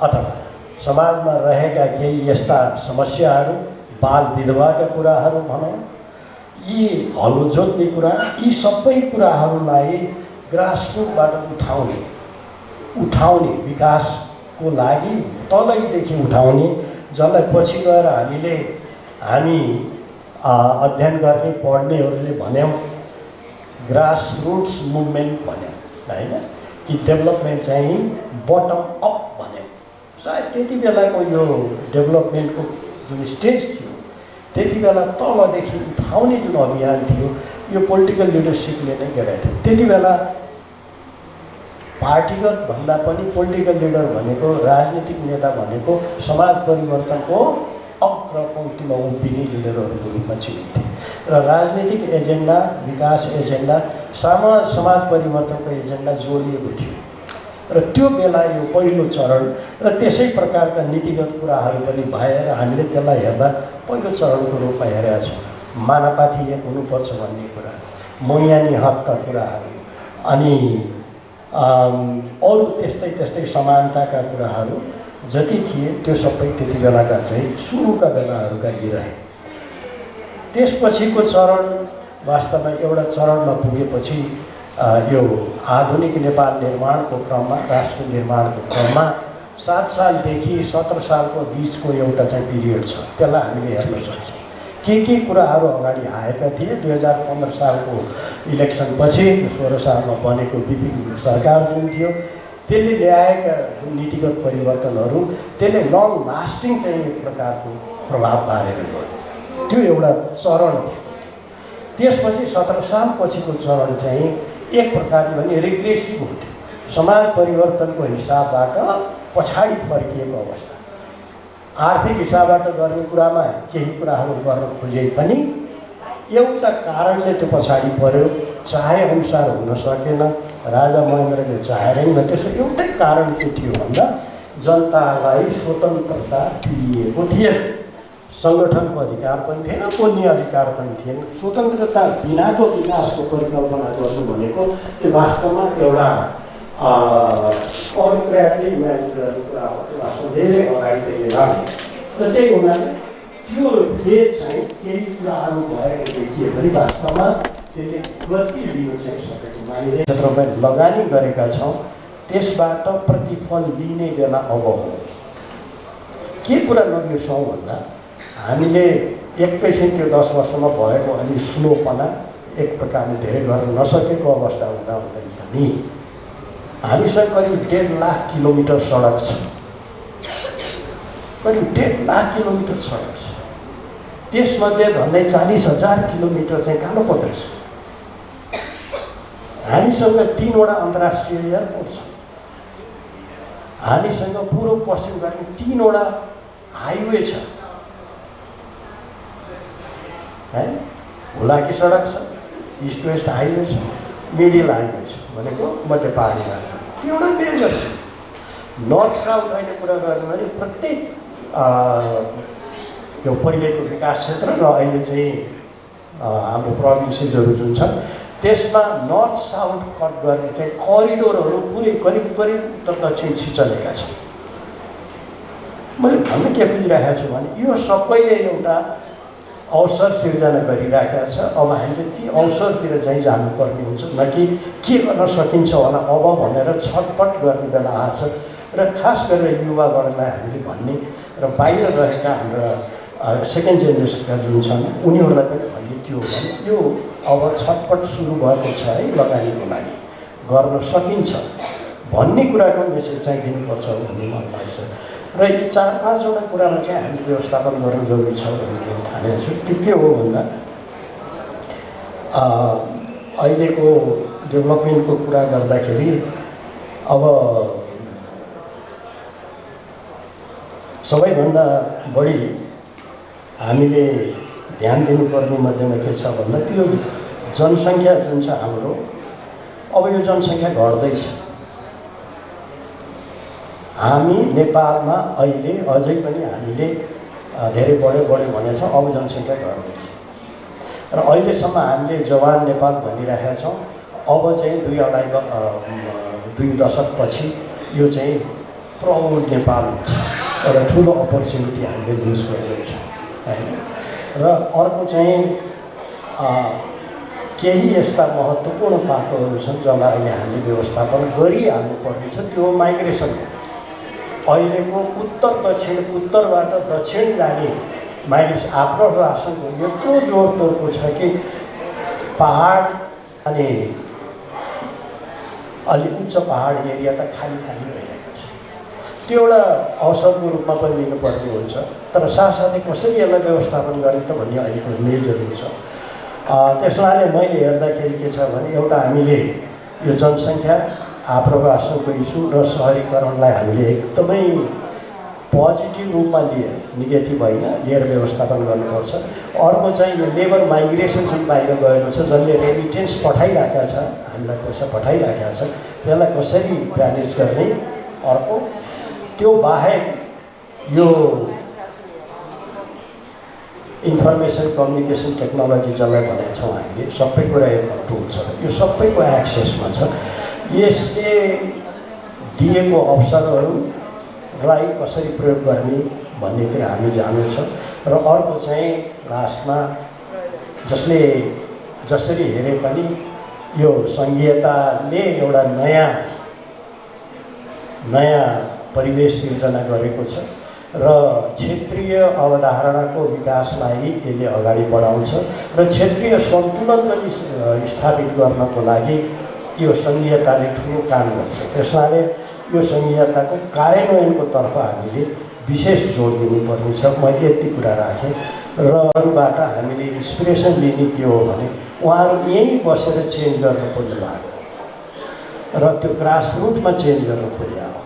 अथवा समाजमा रहेका केही यस्ता समस्याहरू, बाल विधवाका कुराहरू भनौँ, यी हलो जोत्ने कुरा, यी सबै कुराहरूलाई ग्रासरुटबाट उठाउने विकासको लागि तलैदेखि उठाउने, जसलाई पछि गएर हामी अध्ययन गर्ने पढ्नेहरूले भन्यौँ ग्रासरुट्स मुभमेन्ट भन्यौँ होइन, कि डेभलपमेन्ट चाहिँ बटम अप भन्यौँ। सायद त्यति बेलाको यो डेभलपमेन्टको जुन स्टेज थियो, त्यति बेला तलदेखि उठाउने जुन अभियान थियो, यो पोलिटिकल लिडरसिपले नै गरेको थियो। त्यति बेला पार्टीगत भन्दा पनि पोलिटिकल लिडर भनेको, राजनीतिक नेता भनेको समाज परिवर्तनको अब र पङ्क्तिमा उभिने लिडरहरूको रूपमा चिनिन्थे र राजनीतिक एजेन्डा, विकास एजेन्डा, समाज परिवर्तनको एजेन्डा जोडिएको थियो र त्यो बेला यो पहिलो चरण र त्यसै प्रकारका नीतिगत कुराहरू पनि भए र हामीले त्यसलाई हेर्दा पहिलो चरणको रूपमा हेरेका छौँ। मानवपाती एक हुनुपर्छ भन्ने कुरा, मैयानी हकका कुराहरू, अनि अरू त्यस्तै समानताका कुराहरू जति थिए त्यो सबै त्यति बेलाका चाहिँ सुरुका बेलाहरूका यी रहे। त्यसपछिको चरण वास्तवमा एउटा चरणमा पुगेपछि यो आधुनिक नेपाल निर्माणको क्रममा, राष्ट्र निर्माणको क्रममा 7 सालदेखि 17 सालको बिचको एउटा चाहिँ पिरियड छ, त्यसलाई हामीले हेर्न सक्छौँ। के कुराहरू अगाडि आएका थिए। 2015 सालको इलेक्सनपछि 16 सालमा बनेको बिपी सरकार जुन थियो त्यसले ल्याएका जुन नीतिगत परिवर्तनहरू त्यसले लङ लास्टिङ चाहिँ एक प्रकारको प्रभाव पारेर गयो। त्यो एउटा चरण थियो। त्यसपछि 17 सालपछिको चरण चाहिँ एक प्रकारले भने रिग्रेसिभ हुन्थ्यो, समाज परिवर्तनको हिसाबबाट पछाडि फर्किएको अवस्था। आर्थिक हिसाबबाट गर्ने कुरामा केही कुराहरू गर्न खोजे पनि एउटा कारणले त्यो पछाडि पर्यो, चाहे अनुसार हुन सकेन। राजा महेन्द्रले चाहेरै न, त्यसो एउटै कारण के थियो भन्दा जनतालाई स्वतन्त्रता दिइएको थिएन, सङ्गठनको अधिकार पनि थिएन, बोल्ने अधिकार पनि थिएन। स्वतन्त्रता बिनाको विकासको परिकल्पना गर्नु भनेको त्यो वास्तवमा एउटा अरूले इमेजिन गर्ने कुरा हो। त्यो वास्तवमा धेरै अगाडि त्यसले लाने र त्यही हुनाले त्यो फेज चाहिँ केही कुराहरू भएको देखिए पनि वास्तवमा त्यसले गति लिनु चाहिँ सकेको मानिँदै क्षेत्रमा लगानी गरेका छौँ, त्यसबाट प्रतिफल लिने बेला अब हो। के कुरा नबिर्सौँ भन्दा हामीले एकैछिन त्यो 10 वर्षमा भएको अलि स्लोपना एक प्रकारले धेरै गर्न नसकेको अवस्था हुँदा पनि हामीसँग करिब 1.5 लाख किलोमिटर सडक छ, करिब 1.5 लाख किलोमिटर सडक छ। त्यसमध्ये झन्डै 40,000 किलोमिटर चाहिँ कालो पत्रे छ। हामीसँग 3वटा अन्तर्राष्ट्रिय एयरपोर्ट छ। हामीसँग पूर्व पश्चिम गरी 3वटा हाइवे छ, है। हुलाकी सडक छ, इस्ट वेस्ट हाइवे छ, मिडिल हाइवे छ भनेको मध्य पहाडी राज्य। एउटा मेजर छ। नर्थ साउथ अहिले कुरा गर्नु भने प्रत्येक यो पहिलेको विकास क्षेत्र र अहिले चाहिँ हाम्रो प्रोभिन्सेसहरू जुन छन् त्यसमा नर्थ साउथ कट गर्ने चाहिँ करिडोरहरू पुरै करिब उत्तर दक्षिण छिचलेका छन्। मैले भन्न के बुझिरहेको छु भने यो सबैले एउटा अवसर सिर्जना गरिराखेका छ। अब हामीले ती अवसरतिर चाहिँ जानुपर्ने हुन्छ, न कि के गर्न सकिन्छ होला अब भनेर छटपट गर्ने बेला आएको छ। र खास गरेर युवावर्गलाई हामीले भन्ने र बाहिर रहेका हाम्रा सेकेन्ड जेनेरेसनका जुन छन् उनीहरूलाई पनि भन्ने के हो भने यो अब छटपट सुरु भएको छ है, लगानीको लागि गर्न सकिन्छ भन्ने कुराको मेसेज चाहिँ दिनुपर्छ भन्ने मलाई लाग्छ। र यी 4-5वटा कुरामा चाहिँ हामी व्यवस्थापन गर्नु जरुरी छ भन्ने ठानेको छु। त्यो के हो भन्दा अहिलेको डेभलपमेन्टको कुरा गर्दाखेरि अब सबैभन्दा बढी हामीले ध्यान दिनुपर्ने मध्येमा के छ भन्दा त्यो जनसङ्ख्या जुन छ हाम्रो, अब यो जनसङ्ख्या घट्दैछ। हामी नेपालमा अहिले अझै पनि हामीले धेरै बढ्यो भनेछौँ, अब जनसङ्ख्या घट्दैछ। र अहिलेसम्म हामीले जवान नेपाल भनिरहेका छौँ, अब चाहिँ 2 दशकपछि यो चाहिँ प्रौढ नेपाल हुन्छ। एउटा ठुलो अपर्च्युनिटी हामीले युज गरिरहेछौँ होइन। र अर्को चाहिँ केही यस्ता महत्त्वपूर्ण पाटोहरू छन् जसलाई अहिले हामीले व्यवस्थापन गरिहाल्नुपर्ने छ। त्यो माइग्रेसन। अहिलेको उत्तरबाट दक्षिण जाने माइग्रेसन आफ्नो राष्ट्रको यत्रो जोड तोडको छ कि पहाड अनि अलि उच्च पहाड एरिया त खाली भइरहेको छ। त्यो एउटा अवसरको रूपमा पनि लिनुपर्ने हुन्छ। तर साथसाथै कसरी यसलाई व्यवस्थापन गर्ने त भन्ने अहिलेको मेजर हुन्छ। त्यसलाई मैले हेर्दाखेरि के छ भने एउटा हामीले यो जनसङ्ख्या आप्रवासनको इस्यु र सहरीकरणलाई हामीले एकदमै पोजिटिभ रूपमा लिए नेगेटिभ होइन, लिएर व्यवस्थापन गर्नुपर्छ। अर्को चाहिँ यो लेबर माइग्रेसन जुन बाहिर गएको छ, जसले रेमिटेन्स पठाइरहेका छ, हामीलाई पैसा पठाइरहेका छ, त्यसलाई कसरी म्यानेज गर्ने। अर्को त्यो बाहेक यो इन्फर्मेसन कम्युनिकेसन टेक्नोलोजी जसलाई भनेका छौँ हामीले, सबै कुरा एउटा टुल छ, यो सबैको एक्सेसमा छ। यसले दिएको अवसरहरूलाई कसरी प्रयोग गर्ने भन्ने कुरा हामी जान्नेछौँ। र अर्को चाहिँ लास्टमा जसरी हेरे पनि यो सङ्घीयताले एउटा नयाँ परिवेश सिर्जना गरेको छ र क्षेत्रीय अवधारणाको विकासलाई यसले अगाडि बढाउँछ र क्षेत्रीय सन्तुलन पनि स्थापित गर्नको लागि यो सङ्घीयताले ठुलो काम गर्छ। त्यसैले यो सङ्घीयताको कार्यान्वयनको तर्फ हामीले विशेष जोड दिनुपर्ने छ। मैले यति कुरा राखेँ र अरूबाट हामीले इन्सपिरेसन लिने के हो भने उहाँहरू यहीँ बसेर चेन्ज गर्न खोज्नु भएको र त्यो ग्रासरुटमा चेन्ज गर्न खोज्या हो,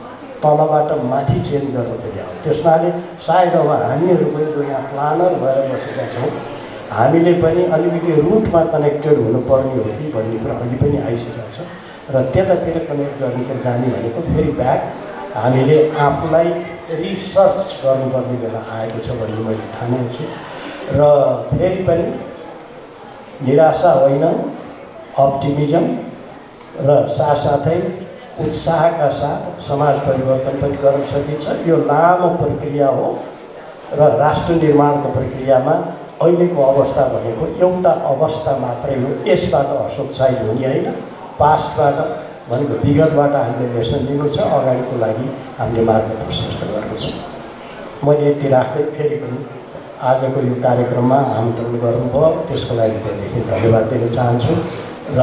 तलबाट माथि चेन्ज गर्न खोज्या हो। त्यसैले सायद अब हामीहरू पनि जो यहाँ प्लानर भएर बसेका छौँ, हामीले पनि अलिकति रुटमा कनेक्टेड हुनुपर्ने हो कि भन्ने कुरा अघि पनि आइसकेको छ र त्यतातिर कनेक्ट गर्ने जाने भनेको फेरि ब्याक हामीले आफूलाई रिसर्च गर्नुपर्ने बेला आएको छ भन्ने मैले ठानेको छु। र फेरि पनि निराशा होइन, अप्टिमिजम र साथसाथै उत्साहका साथ समाज परिवर्तन पनि गर्न सकिन्छ। यो लामो प्रक्रिया हो र राष्ट्र निर्माणको प्रक्रियामा अहिलेको अवस्था भनेको एउटा अवस्था मात्रै हो। यसबाट हतोत्साहित हुने होइन, पास्टबाट भनेको विगतबाट हामीले लेसन लिनु छ, अगाडिको लागि हामीले मार्ग प्रशस्त गरेको छौँ। मैले यति राख्दै फेरि पनि आजको यो कार्यक्रममा आमन्त्रण गर्नुभयो, त्यसको लागि धेरै धन्यवाद दिन चाहन्छु र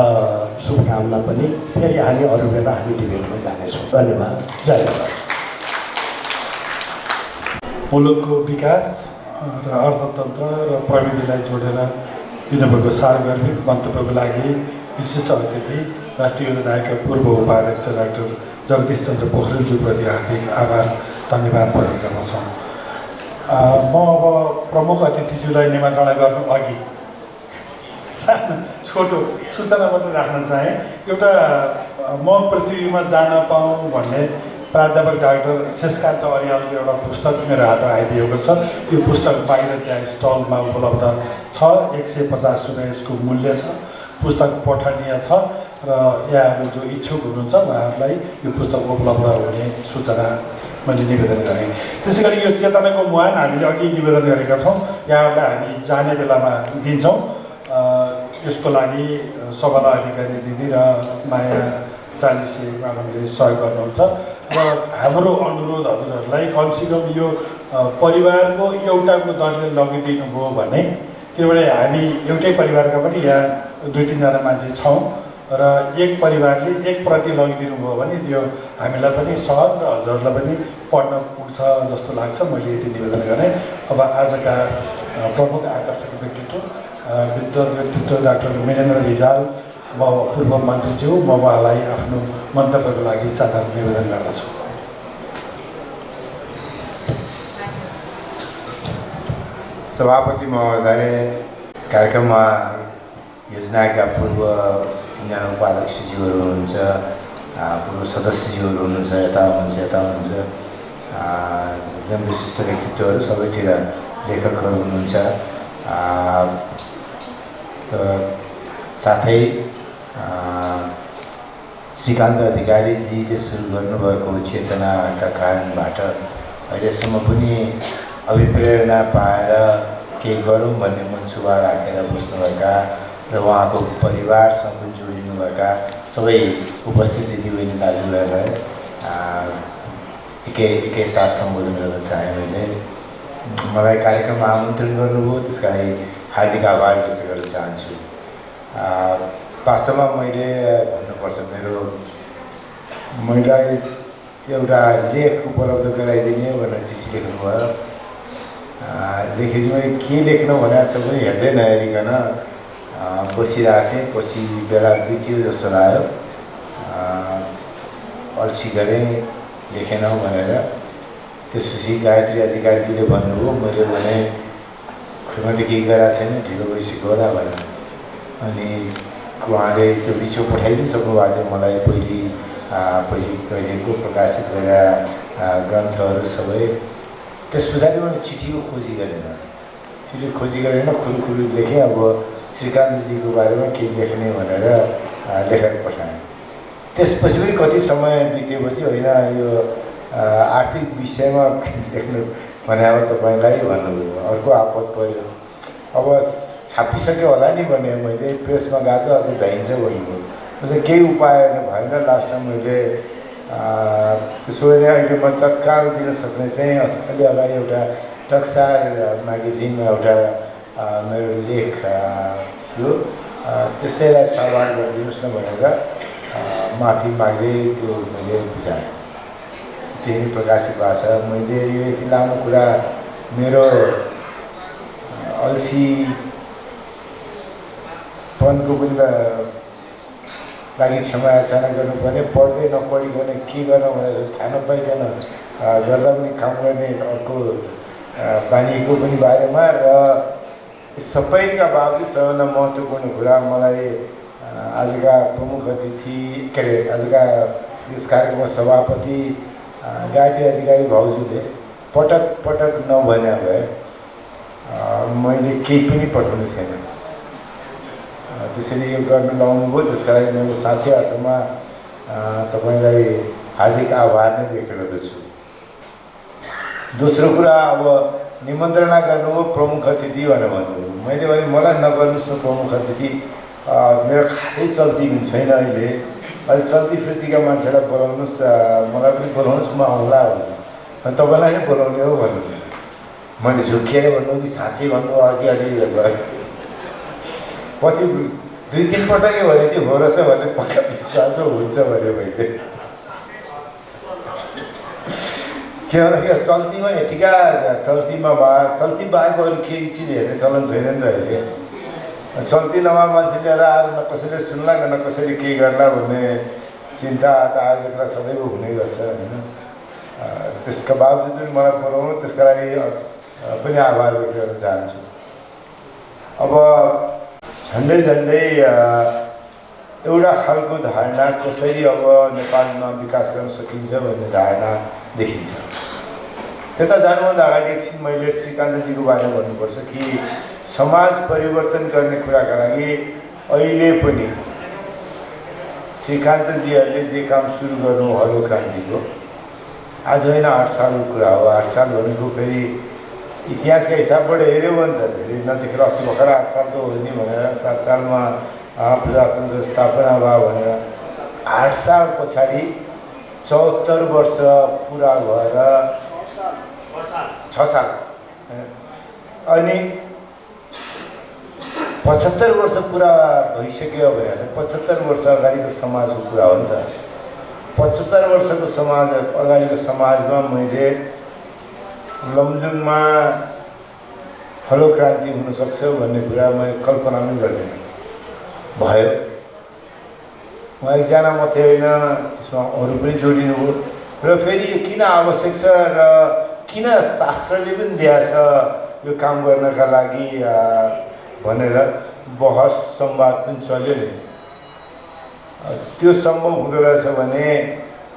शुभकामना पनि। फेरि हामी अरू बेला हामी डिबेटमा जानेछौँ। धन्यवाद। जय नेपाल।
मुलुकको विकास र अर्थतन्त्र र प्रविधिलाई जोडेर दिनुभएको सार्वजनिक मन्तव्यको लागि विशिष्ट अतिथि राष्ट्रिय योजना आयोगका पूर्व उपाध्यक्ष डाक्टर जगदीश चन्द्र पोखरेलज्यूप्रति हार्दिक आभार धन्यवाद प्रकट गर्न चाहन्छौँ। म अब प्रमुख अतिथिज्यूलाई निमन्त्रणा गर्नु अघि सानो छोटो सूचना मात्रै राख्न चाहेँ। एउटा म पृथ्वीमा जान पाऊँ भन्ने प्राध्यापक डाक्टर शेषकान्त अरियालको एउटा पुस्तक मेरो हातमा आइदिएको छ। यो पुस्तक बाहिर त्यहाँ स्टलमा उपलब्ध छ, 150 रुपियाँ यसको मूल्य छ। पुस्तक पठनीय छ र यहाँहरू जो इच्छुक हुनुहुन्छ उहाँहरूलाई यो पुस्तक उपलब्ध हुने सूचना मैले निवेदन गरेँ। त्यसै गरी यो चेतनाको मुहान हामीले अघि निवेदन गरेका छौँ, यहाँहरूलाई हामी जाने बेलामा दिन्छौँ। यसको लागि सबला अधिकारी दिदी र माया चालिसे म्याडमले सहयोग गर्नुहुन्छ र हाम्रो अनुरोध हजुरहरूलाई कमसेकम यो परिवारको एउटाको दरले लगिदिनु भयो भने, किनभने हामी एउटै परिवारका पनि यहाँ 2-3 जना मान्छे छौँ र एक परिवारले एक प्रति लगिदिनु भयो भने त्यो हामीलाई पनि सहज र हजुरहरूलाई पनि पढ्न पुग्छ जस्तो लाग्छ। मैले यति निवेदन गरेँ। अब आजका प्रमुख आकर्षक व्यक्तित्व विद्वत व्यक्तित्व डाक्टर वीरेन्द्र रिजाल, म पूर्व मन्त्रीज्यू, म उहाँलाई आफ्नो मन्तव्यको लागि साधारण निवेदन गर्दछु।
सभापति महोदय, यस कार्यक्रममा योजनाका पूर्व उपाध्यक्षज्यूहरू हुनुहुन्छ, पूर्व सदस्यज्यूहरू हुनुहुन्छ, यता हुनुहुन्छ, एकदम विशिष्ट व्यक्तित्वहरू, सबैतिर लेखकहरू हुनुहुन्छ, साथै श्रीकान्त अधिकारीजीले सुरु गर्नुभएको चेतनाका कारणबाट अहिलेसम्म पनि अभिप्रेरणा पाएर केही गरौँ भन्ने मनसुबा राखेर बस्नुभएका र उहाँको परिवारसँग जोडिनुभएका सबै उपस्थित दिदीबहिनी दाजुभाइलाई एकैसाथ सम्बोधन गर्न चाहेँ। मलाई कार्यक्रममा आमन्त्रण गर्नुभयो, त्यसका लागि हार्दिक आभार व्यक्त गर्न चाहन्छु। वास्तवमा मैले भन्नुपर्छ, मलाई एउटा लेख उपलब्ध गराइदिने भनेर चिठी लेख्नुभयो। लेखेपछि मैले के लेख्नु भनेर सबै हेर्दै नहेरिकन बसिरहेको थिएँ। पछि बेला बित्यो जस्तो लाग्यो, अल्छी गरेँ, लेखेनौँ भनेर। त्यसपछि गायत्री अधिकारीजीले भन्नुभयो, मैले भने खुर्माले केही गराएको छैन, ढिलो भइसक्यो होला भनेर। अनि उहाँले त्यो बिचो पठाइदिनु सक्नुभएको थियो मलाई, पहिले कहिलेको प्रकाशित गरेर ग्रन्थहरू सबै। त्यस पछाडि मैले चिठीको खोजी गरेन, खुलखुल लेखेँ। अब श्रीकान्तजीको बारेमा के लेख्ने भनेर लेखेर पठाएँ। त्यसपछि पनि कति समय बितेपछि होइन यो आर्थिक विषयमा लेख्नु भने अब तपाईँलाई भन्नुभयो, अर्को आपत पऱ्यो। अब छापिसक्यो होला नि भने मैले, प्रेसमा गएको छ अझै भ्याइन्छ भन्नुभयो। त्यसो केही उपाय भएन। लास्टमा मैले त्यसो भने अहिले म तत्काल दिन सक्ने चाहिँ अलि अगाडि एउटा टक्सार म्यागजिनमा एउटा मेरो लेख थियो, त्यसैलाई सावार गरिदिनुहोस् न भनेर माफी माग्दै त्यो मैले बुझाएँ। त्यही प्रकाशित भएको छ। मैले यो यति लामो कुरा मेरो अल्छीपनको पनि लागि क्षमा याचना गर्नुपर्ने, पढ्दै नपढिकन के गर्न भनेर थाहा नपाइकन गर्दा पनि काम गर्ने अर्को बानीको पनि बारेमा। र सबैका बावजुद सबैभन्दा महत्त्वपूर्ण कुरा मलाई आजका प्रमुख अतिथि के अरे आजका यस कार्यक्रमको सभापति गायत्री अधिकारी भाउजूले पटक पटक नभने भए मैले केही पनि पठाउने थिएन। त्यसैले यो गर्न लाउनुभयो, त्यसका लागि मैले साँच्चै अर्थमा तपाईँलाई हार्दिक आभार नै व्यक्त गर्दछु। दोस्रो कुरा, अब निमन्त्रणा गर्नुभयो प्रमुख अतिथि भनेर भन्नुभयो। मैले भने मलाई नगर्नुहोस् न प्रमुख अतिथि, मेरो खासै चल्ती पनि छैन अहिले चल्ती फिर्तीका मान्छेलाई बोलाउनुहोस्, मलाई पनि बोलाउनुहोस्, म आउँला भन्नु। अनि तपाईँलाई नै बोलाउने हो भन्नु। मैले झुक्किएर भन्नु कि साँच्चै भन्नु अघि भयो। पछि 2-3 पटकै भने चाहिँ हो रहेछ भने पक्का विश्वास हुन्छ भन्यो मैले। किनभने चल्तीमा यतिका चल्ती बाहेक अरू केही चिज हेर्ने चलन छैन नि त अहिले। चल्ती नभए मान्छे लिएर आएर न कसैले सुन्ला न कसैले केही गर्ला भन्ने चिन्ता त आजकल सदैव हुने गर्छ होइन। त्यसका बावजुद पनि मलाई बोलाउनु, त्यसका लागि पनि आभार व्यक्त गर्न चाहन्छु। अब झन्डै एउटा खालको धारणा कसरी अब नेपालमा विकास गर्न सकिन्छ भन्ने धारणा देखिन्छ। त्यता जानुभन्दा अगाडि एकछिन मैले श्रीकान्तजीको बारेमा भन्नुपर्छ कि समाज परिवर्तन गर्ने कुराका लागि अहिले पनि श्रीकान्तजीहरूले जे काम सुरु गर्नु हलो क्रान्तिको आज होइन 8 सालको कुरा हो। 8 साल भनेको फेरि इतिहासका हिसाबबाट हेऱ्यो भने त धेरै नदेखेर अस्ति भर्खर 8 साल त हो नि भनेर 7 सालमा प्रजातन्त्र स्थापना भयो भनेर 8 साल पछाडि 74 वर्ष पुरा भएर 6 साल अनि 75 वर्ष पुरा भइसक्यो भनेर 75 वर्ष अगाडिको समाजको कुरा हो नि त। 75 वर्षको समाज अगाडिको समाजमा मैले लमजुङमा हलो क्रान्ति हुनसक्छ भन्ने कुरा मैले कल्पना पनि गर्दिनँ। भयो म एकजना मात्रै होइन, त्यसमा अरू पनि जोडिनुभयो। र फेरि यो किन आवश्यक छ र किन शास्त्रले पनि दिएको छ यो काम गर्नका लागि भनेर बहस संवाद पनि चल्यो नि। त्यो सम्भव हुँदो रहेछ भने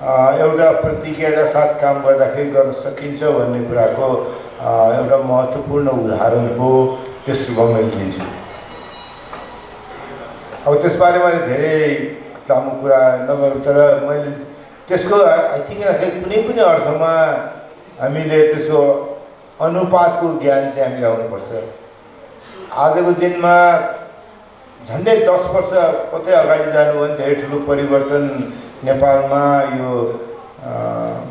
एउटा प्रतिज्ञाका साथ काम गर्दाखेरि गर्न सकिन्छ भन्ने कुराको एउटा महत्त्वपूर्ण उदाहरण हो। त्यसो मैले लिन्छु। अब त्यसबारे मैले धेरै लामो कुरा नगरौँ, तर मैले त्यसको आई थिङ्क कुनै पनि अर्थमा हामीले त्यसको अनुपातको ज्ञान चाहिँ हामीले आउनुपर्छ। आजको दिनमा झन्डै 10 वर्ष कतै अगाडि जानु भने धेरै ठुलो परिवर्तन नेपालमा यो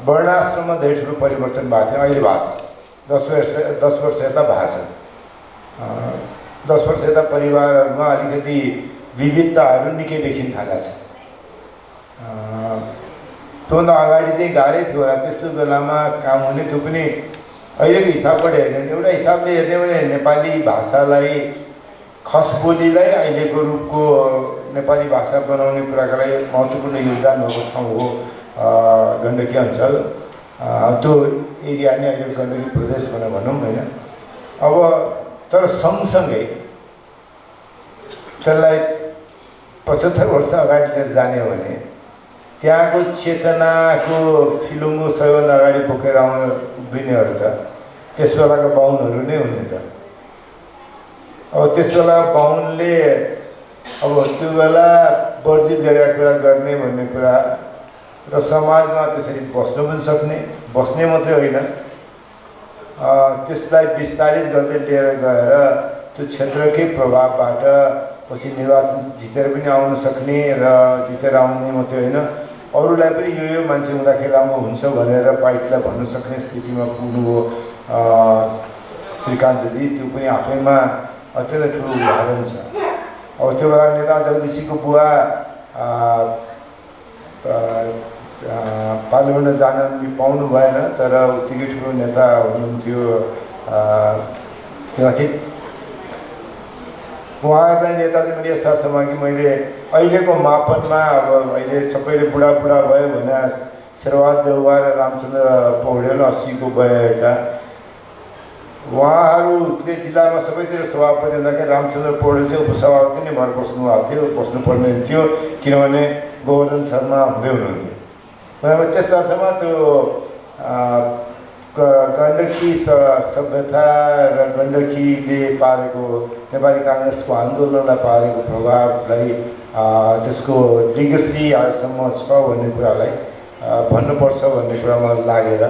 वर्णाश्रममा धेरै ठुलो परिवर्तन भएको थियो। अहिले भएको छ। 10 वर्ष यता भएको छ। 10 वर्ष यता परिवारहरूमा अलिकति विविधताहरू निकै देखिन थालेको छ। त्योभन्दा अगाडि चाहिँ गाह्रै थियो होला। त्यस्तो बेलामा काम हुने त्यो पनि अहिलेको हिसाबबाट हेर्ने भने एउटा हिसाबले हेर्ने भने नेपाली भाषालाई खस बोलीलाई अहिलेको रूपको नेपाली भाषा बनाउने कुराका लागि महत्त्वपूर्ण योगदान भएको ठाउँ हो गण्डकी अञ्चल। त्यो एरिया नै अहिले गण्डकी प्रदेश भनेर भनौँ होइन। अब तर सँगसँगै त्यसलाई 75 वर्ष अगाडि लिएर जाने हो भने त्यहाँको चेतनाको फिल्मको सबैभन्दा अगाडि बोकेर आउन उभिनेहरू त त्यस बेलाको बाहुनहरू नै हुने त। अब त्यस बेला बाहुनले अब त्यो बेला वर्जित गरेका कुरा गर्ने भन्ने कुरा र समाजमा त्यसरी बस्न पनि सक्ने, बस्ने मात्रै होइन त्यसलाई विस्तारित गर्दै लिएर गएर त्यो क्षेत्रकै प्रभावबाट पछि निर्वाचन जितेर पनि आउन सक्ने र जितेर आउने मात्रै होइन अरूलाई पनि यो मान्छे हुँदाखेरि राम्रो हुन्छ भनेर पार्टीलाई भन्न सक्ने स्थितिमा पुग्नुभयो श्रीकान्तजी। त्यो पनि आफैमा अत्यन्तै ठुलो उदाहरण छ। अब त्यो बेला नेता जगदीशीको बुवा पार्लियामेन्टमा जान पाउनु भएन, तर उत्तिकै ठुलो नेता हुनुहुन्थ्यो। किनकि उहाँलाई नेताले मैले यस अर्थमा कि मैले अहिलेको मापनमा अब अहिले सबैले बुढाबुढा भयो भने शेरबहादुर देउवा र रामचन्द्र पौडेल 80 को भएका उहाँहरूले जिल्लामा सबैतिर सभापति हुँदाखेरि रामचन्द्र पौडेल चाहिँ उपसभापति नै भएर बस्नुभएको थियो, बस्नुपर्ने थियो किनभने गोवर्धन शर्मा हुँदै हुनुहुन्थ्यो। त्यस अर्थमा त्यो गण्डकी सभ्यता र गण्डकीले पारेको नेपाली काङ्ग्रेसको आन्दोलनलाई पारेको प्रभावलाई त्यसको लिगेसी आजसम्म छ भन्ने कुरालाई भन्नुपर्छ भन्ने कुरा मलाई लागेर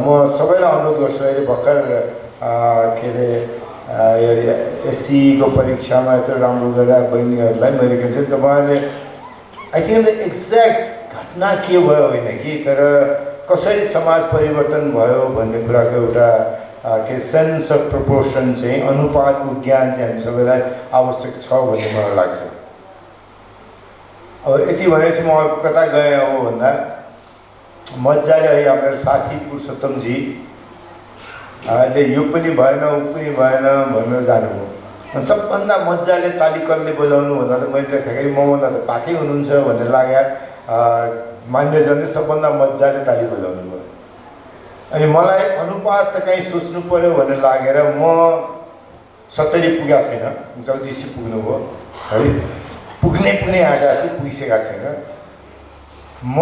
म सबैलाई अनुरोध गर्छु। अहिले भर्खर के अरे एससीको परीक्षामा यत्रो राम्रो गरेर बहिनीहरूलाई मैले के चाहिँ तपाईँहरूले आई थिङ्क द एक्ज्याक्ट घटना के भयो होइन कि तर कसरी समाज परिवर्तन भयो भन्ने कुराको एउटा के सेन्स अफ प्रपोर्सन चाहिँ अनुपातको ज्ञान चाहिँ हामी सबैलाई आवश्यक छ भन्ने मलाई लाग्छ। अब यति भनेपछि म कता गएँ हो भन्दा मजाले है मेरो साथी पुरुषोत्तमजी अहिले यो पनि भएन ऊ पनि भएन भनेर जानुभयो। अनि सबभन्दा मजाले तालिकलले बजाउनु भन्दा मैले देखेँ मभन्दा त पाकै हुनुहुन्छ भन्ने लाग्यो। मान्यजनले सबभन्दा मजाले ताली बजाउनु भयो। अनि मलाई अनुपात त कहीँ सोच्नु पऱ्यो भन्ने लागेर म 70 पुगेको छैन, जगदीशी पुग्नुभयो है, पुग्ने आँटा छु, पुगिसकेका छैन। म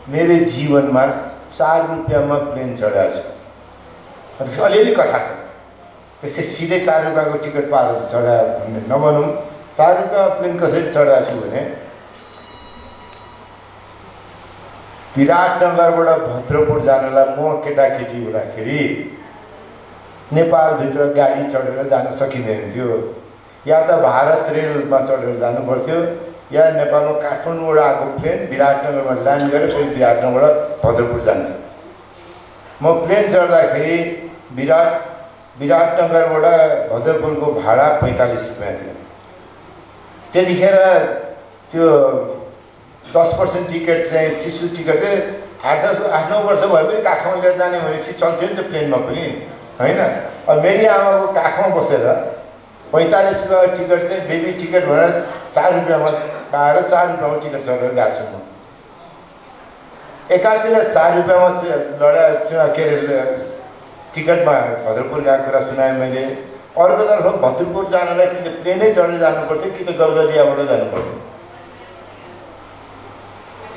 मेरो जीवनमा 4 रुपियाँमा प्लेन चढाएको छु। अलिअलि कथा छ त्यसै सिधै 4 रुपियाँको टिकट पाएर चढायो भन्ने नभनौँ। 4 रुपियाँमा प्लेन कसरी चढाएको छु भने विराटनगरबाट भद्रपुर जानलाई म केटाकेटी हुँदाखेरि नेपालभित्र गाडी चढेर जान सकिँदैन थियो। या त भारत रेलमा चढेर जानु पर्थ्यो या नेपालमा काठमाडौँबाट आएको प्लेन विराटनगरमा ल्यान्ड गरेर फेरि विराटनगरबाट भद्रपुर जान्थ्यो। म प्लेन चढ्दाखेरि विराटनगरबाट भद्रपुरको भाडा 45 रुपियाँ थियो। त्यतिखेर त्यो 10% टिकट चाहिँ शिशु टिकट चाहिँ 8-9 वर्ष भए पनि काखमा लिएर जाने भनेपछि चल्थ्यो नि त प्लेनमा पनि होइन। अब मेरी आमाको काखमा बसेर 45 रुपियाँको टिकट चाहिँ बेबी टिकट भनेर 4 रुपियाँमा पाएर 4 रुपियाँमा टिकट चढेर गएको छु म। एकातिर 4 रुपियाँमा के अरे टिकटमा भद्रपुर गएको कुरा सुनाएँ मैले। अर्कोतर्फ भद्रपुर जानलाई कि त प्लेनै चढेर जानु पर्थ्यो कि त गलगलियाबाट जानु पर्थ्यो।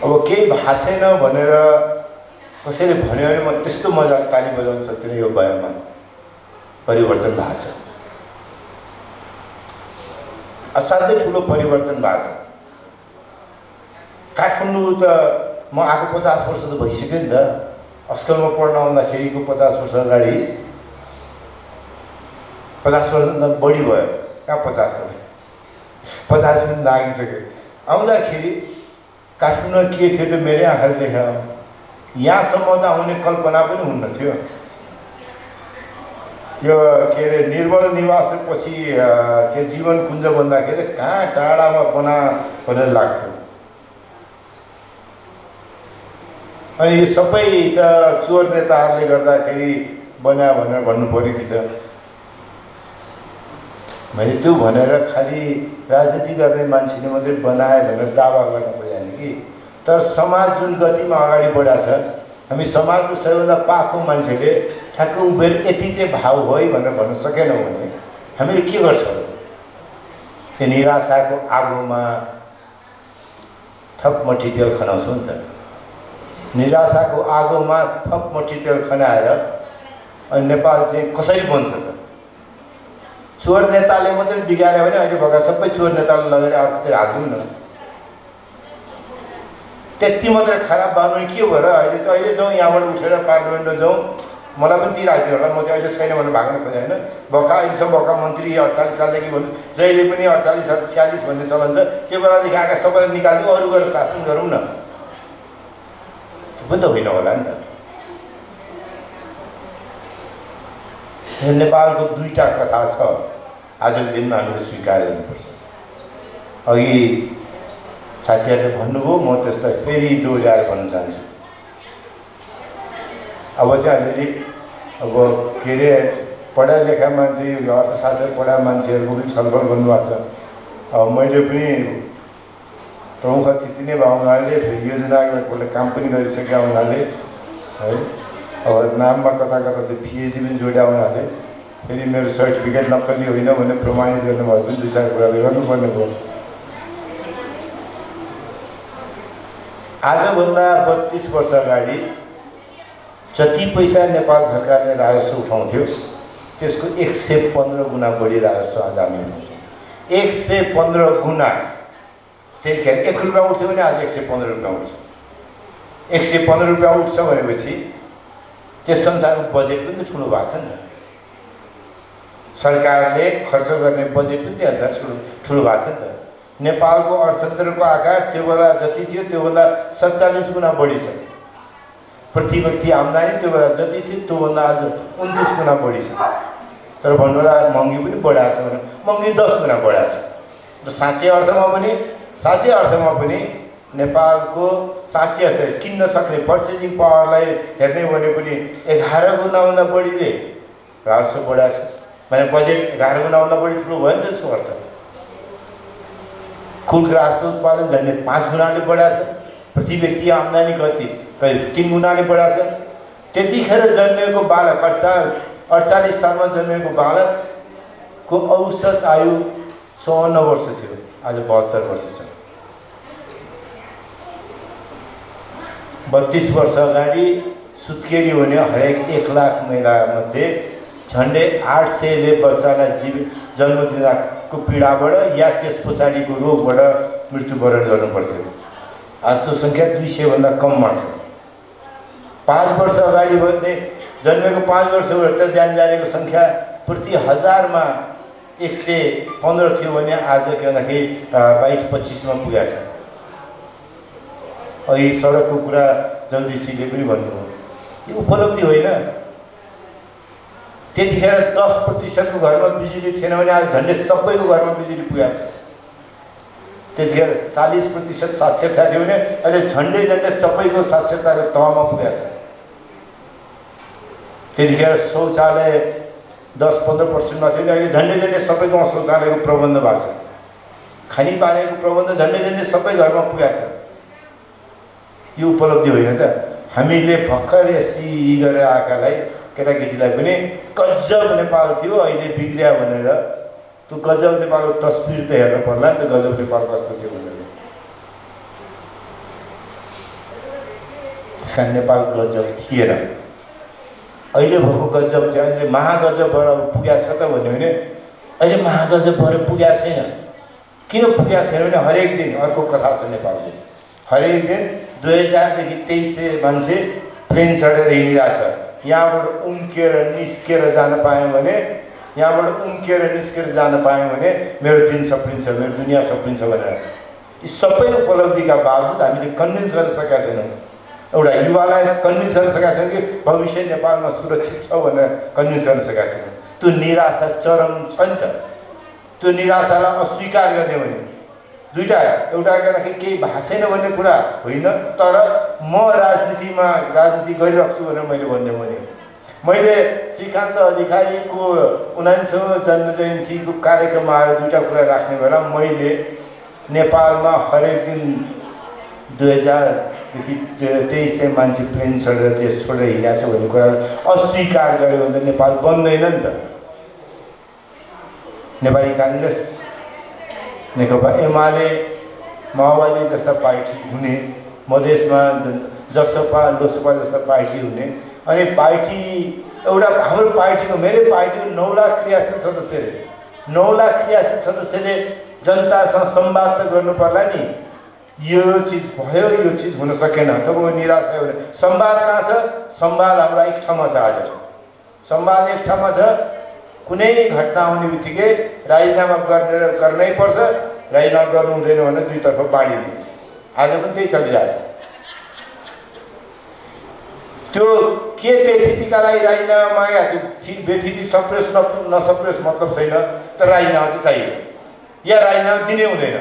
अब केही भएको छैन भनेर कसैले भन्यो भने म त्यस्तो मजाले ताली बजाउन सक्दिनँ। यो भएमा परिवर्तन भएको छ, असाध्यै ठुलो परिवर्तन भएको छ। काठमाडौँ त म आएको 50 वर्ष त भइसक्यो नि त। अस्कलमा पढ्न आउँदाखेरिको 50 वर्ष अगाडि 50 वर्ष त बढी भयो, कहाँ 50 वर्ष 50 पनि लागिसक्यो। आउँदाखेरि काठमाडौँमा के थियो त मेरै आँखाले देखायो। यहाँसम्म त आउने कल्पना पनि हुन्न थियो। यो के अरे निर्मल निवास पछि के जीवन कुञ्ज भन्दाखेरि कहाँ टाढामा बना भनेर लाग्थ्यो। अनि यो सबै त चोर नेताहरूले गर्दाखेरि बना भनेर भन्नु पऱ्यो कि त। मैले त्यो भनेर खालि राजनीति गर्ने मान्छेले मात्रै बनाए भनेर दावा गर्न खोजेन कि तर समाज जुन गतिमा अगाडि बढाएको छ, हामी समाजको सबैभन्दा पाखो मान्छेले ठ्याक्क उभिएर यति चाहिँ भाव हो है भनेर भन्न सकेनौँ भने हामीले के गर्छौँ? त्यो निराशाको आगोमा थप मट्टितेल खनाउँछौँ नि त। निराशाको आगोमा थप मट्टितेल खनाएर अनि नेपाल चाहिँ कसरी बन्छ त? चोर नेताले मात्रै बिगार्यो भने अहिले भएका सबै चोर नेताले लगेर अर्कोतिर हाल्छौँ न। त्यति मात्रै खराब भयो भने के भयो र? अहिले जाउँ यहाँबाट उठेर पार्लियामेन्टमा जाउँ, मलाई पनि ती राखिदिनु होला, म चाहिँ अहिले छैन भनेर भाग्न खोजेँ होइन। भर्खर अहिलेसम्म भएका मन्त्री 48 सालदेखि भन्नु, जहिले पनि 48 46 भन्ने चलन छ। त्यो बेलादेखि आएका सबैलाई निकाल्नु, अरू गरेर शासन गरौँ न। त्यो पनि त होइन होला नि त। नेपालको दुईवटा कथा छ, आजको दिनमा हामीले स्वीकार गर्नुपर्छ। अघि साथीहरूले भन्नुभयो, म त्यसलाई फेरि दोहोऱ्याएर भन्न चाहन्छु। अब चाहिँ अलिअलि अब के अरे पढा लेखा मान्छे, अर्थशास्त्र पढा मान्छेहरूको पनि छलफल गर्नुभएको छ। अब मैले पनि प्रमुख अतिथि नै भएको हुनाले, योजनाको एकपल्ट काम पनि गरिसकेका हुनाले है, अब नाममा कता कता त्यो पिएचडी पनि जोड्या हुनाले फेरि मेरो सर्टिफिकेट नक्कली होइन भने प्रमाणित गर्नुभयो भने 2-4 कुराले गर्नुपर्ने भयो। आजभन्दा 32 वर्ष अगाडि जति पैसा नेपाल सरकारले राजस्व उठाउँथ्यो त्यसको 115 गुणा बढी राजस्व आज हामी उठाउँछौँ। 115 गुणा। त्यतिखेर 1 रुपियाँ उठ्थ्यो भने आज 115 रुपियाँ उठ्छ। 115 रुपियाँ उठ्छ भनेपछि त्यस संसारको बजेट पनि त ठुलो भएको छ नि त। सरकारले खर्च गर्ने बजेट पनि त्यो अनुसार ठुलो भएको छ नि त। नेपालको अर्थतन्त्रको आकार त्यो बेला जति थियो त्योभन्दा 47 गुणा बढी छ। प्रति व्यक्ति आम्दानी त्यो बेला जति थियो त्योभन्दा आज 29 गुणा बढी छ। तर भन्नुहोला महँगी पनि बढाएको छ भने महँगी 10 गुणा बढाएको छ। र साँच्चै अर्थमा पनि नेपालको साँच्चै अर्थ किन्न सक्ने पर्चेजिङ पावरलाई हेर्ने भने पनि 11 गुणाभन्दा बढीले राजस्व बढाएको छ। माने बजेट 11 गुणाभन्दा बढी ठुलो भयो नि त त्यसको अर्थ। कुल राष्ट्र उत्पादन झन्डै 5 गुणाले बढाएको छ। प्रति व्यक्ति आम्दानी कति करिब 3 गुणाले बढाएको छ। त्यतिखेर जन्मेको बालक 48 सालमा जन्मेको बालकको औसत आयु 54 वर्ष थियो, आज 72 वर्ष छ। 32 वर्ष अगाडि सुत्केरी हुने हरेक 1 लाख महिलामध्ये झन्डै 800ले बच्चालाई जन्म दिँदाको पीडाबाट या त्यस पछाडिको रोगबाट मृत्युवरण गर्नुपर्थ्यो। आज त्यो सङ्ख्या 200 भन्दा कममा छ। 5 वर्ष अगाडि भने जन्मेको 5 वर्षबाट त ज्यान जानेको सङ्ख्या प्रति 1000मा 115 थियो भने आज के भन्दाखेरि 22-25मा पुगेको छ। अघि सडकको कुरा जगदीशजीले पनि भन्नुभयो, यो उपलब्धि होइन। त्यतिखेर 10% घरमा बिजुली थिएन भने आज झन्डै सबैको घरमा बिजुली पुगेको छ। त्यतिखेर 40% साक्षरता थियो भने अहिले झन्डै सबैको साक्षरताको तहमा पुगेको छ। त्यतिखेर शौचालय 10-15%मा थियो, अहिले झन्डै सबैकोमा शौचालयको प्रबन्ध भएको छ। खानेपानीको प्रबन्ध झन्डै सबै घरमा पुगेको छ। यो उपलब्धि होइन त। हामीले भर्खर एससी गरेर आएकालाई केटाकेटीलाई पनि गजब नेपाल थियो अहिले बिग्रिया भनेर त्यो गजब नेपालको तस्बिर त हेर्नु पर्ला नि त। गजब नेपाल कस्तो थियो भनेर। नेपाल गजब थिएन, अहिले भएको गजब थियो। अहिले महागजब भएर पुगेको छ त भन्यो भने अहिले महागजब भएर पुगेको छैन। किन पुगेको छैन भने हरेक दिन अर्को कथा छ नेपालको। हरेक दिन 2000देखि 2300 मान्छे प्लेन चढेर हिँडिरहेछ। यहाँबाट उम्किएर निस्केर जान पाएँ भने मेरो दिन सप्रिन्छ, मेरो दुनियाँ सप्रिन्छ भनेर यी सबै उपलब्धिका बावजुद हामीले कन्भिन्स गर्न सकेका छैनौँ। एउटा युवालाई कन्भिन्स गर्न सकेका छैनौँ कि भविष्य नेपालमा सुरक्षित छ भनेर कन्भिन्स गर्न सकेका छैनौँ। त्यो निराशा चरम छ नि त। त्यो निराशालाई अस्वीकार गर्ने भने दुईवटा, एउटा केही भएको छैन भन्ने कुरा होइन, तर म राजनीति गरिरहेको छु भनेर मैले भन्ने भने मैले श्रीकान्त अधिकारीको 19औँ जन्म जयन्तीको कार्यक्रममा आएर दुईवटा कुरा राख्ने बेला मैले नेपालमा हरेक दिन 2000देखि 2300 मान्छे प्लेन छोडेर देश छोडेर हिँडेको छ भन्ने कुरा अस्वीकार गर्यो भने नेपाल बन्दैन नि त। नेपाली काङ्ग्रेस, नेकपा एमाले, माओवादी जस्ता पार्टी हुने, मधेसमा जसपा लोकसभा जस्ता पार्टी हुने, अनि पार्टी एउटा हाम्रो पार्टीको मेरै पार्टीको 9 लाख क्रियाशील सदस्यले 9 लाख क्रियाशील सदस्यले जनतासँग संवाद त गर्नु पर्ला नि। यो चिज भयो, यो चिज हुन सकेन, तपाईँको निराश भयो भने संवाद कहाँ छ? संवाद हाम्रो एक ठाउँमा छ। आज संवाद एक ठाउँमा छ। कुनै घटना हुने बित्तिकै राजीनामा गर्नै पर्छ, राजीनामा गर्नु हुँदैन भने दुईतर्फ बाँडिदिन्छ। आज पनि त्यही चलिरहेछ। त्यो के व्यतिथिका लागि राजीनामा माग्या, त्यो व्यतिथि सप्रेस नसप्रेस मतलब छैन, तर राजीनामा चाहिँ चाहियो या राजीनामा दिनै हुँदैन।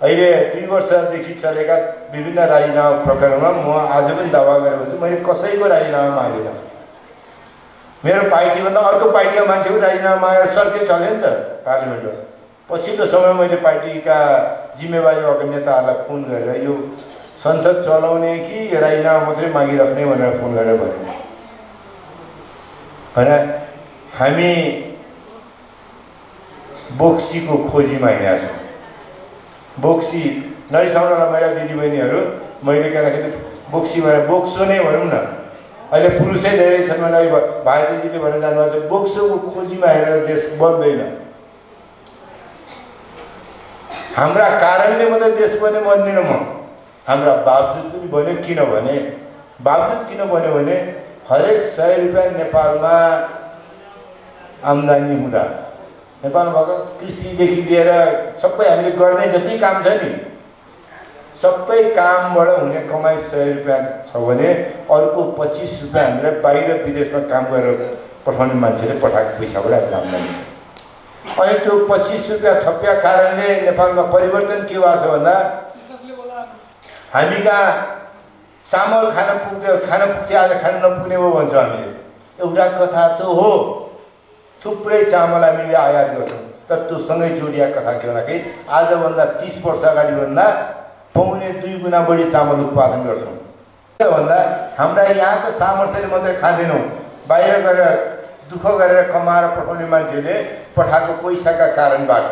अहिले 2 वर्षदेखि चलेका विभिन्न राजीनामा प्रकरणमा म आज पनि दावा गरेर भन्छु, मैले कसैको राजीनामा मागिनँ। मेरो पार्टीभन्दा अर्को पार्टीका मान्छेको राजीनामा मागेर सर्के चल्यो नि त पार्लिमेन्टमा। पछिल्लो समय मैले पार्टीका जिम्मेवारी भएको नेताहरूलाई फोन गरेर यो संसद चलाउने कि राजीनामा मात्रै मागिराख्ने भनेर फोन गरेर भने हामी बोक्सीको खोजीमा हिँडेका छौँ। बोक्सी नरिसाउनलाई महिला दिदीबहिनीहरू, मैले कहँदाखेरि बोक्सी भनेर बोक्सो नै भनौँ न। अहिले पुरुषै धेरै छन् भने भारतीजीले भनेर जानुभएको छ, बोक्सोको खोजीमा हेरेर देश बन्दैन। हाम्रा कारणले मात्रै देश बन्यो भन्दिनँ म, हाम्रा बावजुद पनि बन्यो। किनभने बावजुद किन बन्यो भने हरेक 100 रुपियाँ नेपालमा आम्दानी हुँदा, नेपालमा भएको कृषिदेखि लिएर सबै हामीले गर्ने जति काम छ नि, सबै कामबाट हुने कमाइ 100 रुपियाँ छ भने अर्को 25 रुपियाँ हामीलाई बाहिर विदेशमा काम गरेर पठाउने मान्छेले पठाएको पैसाबाट हामीले आम्दानी छ। अनि त्यो 25 रुपियाँ थप्या कारणले नेपालमा परिवर्तन के भएको छ भन्दा हामी कहाँ चामल खान पुग्थ्यो, आज खान नपुग्ने हो भन्छौँ हामीले। एउटा कथा त हो, थुप्रै चामल हामीले आयात गर्छौँ, तर त्यो सँगै जोडिएको कथा के भन्दाखेरि आजभन्दा 30 वर्ष अगाडिभन्दा 2.5 गुणा बढी चामल उत्पादन गर्छौँ। भन्दा हाम्रा यहाँको सामर्थ्यले मात्रै खाँदैनौँ, बाहिर गएर दुःख गरेर कमाएर पठाउने मान्छेले पठाएको पैसाका कारणबाट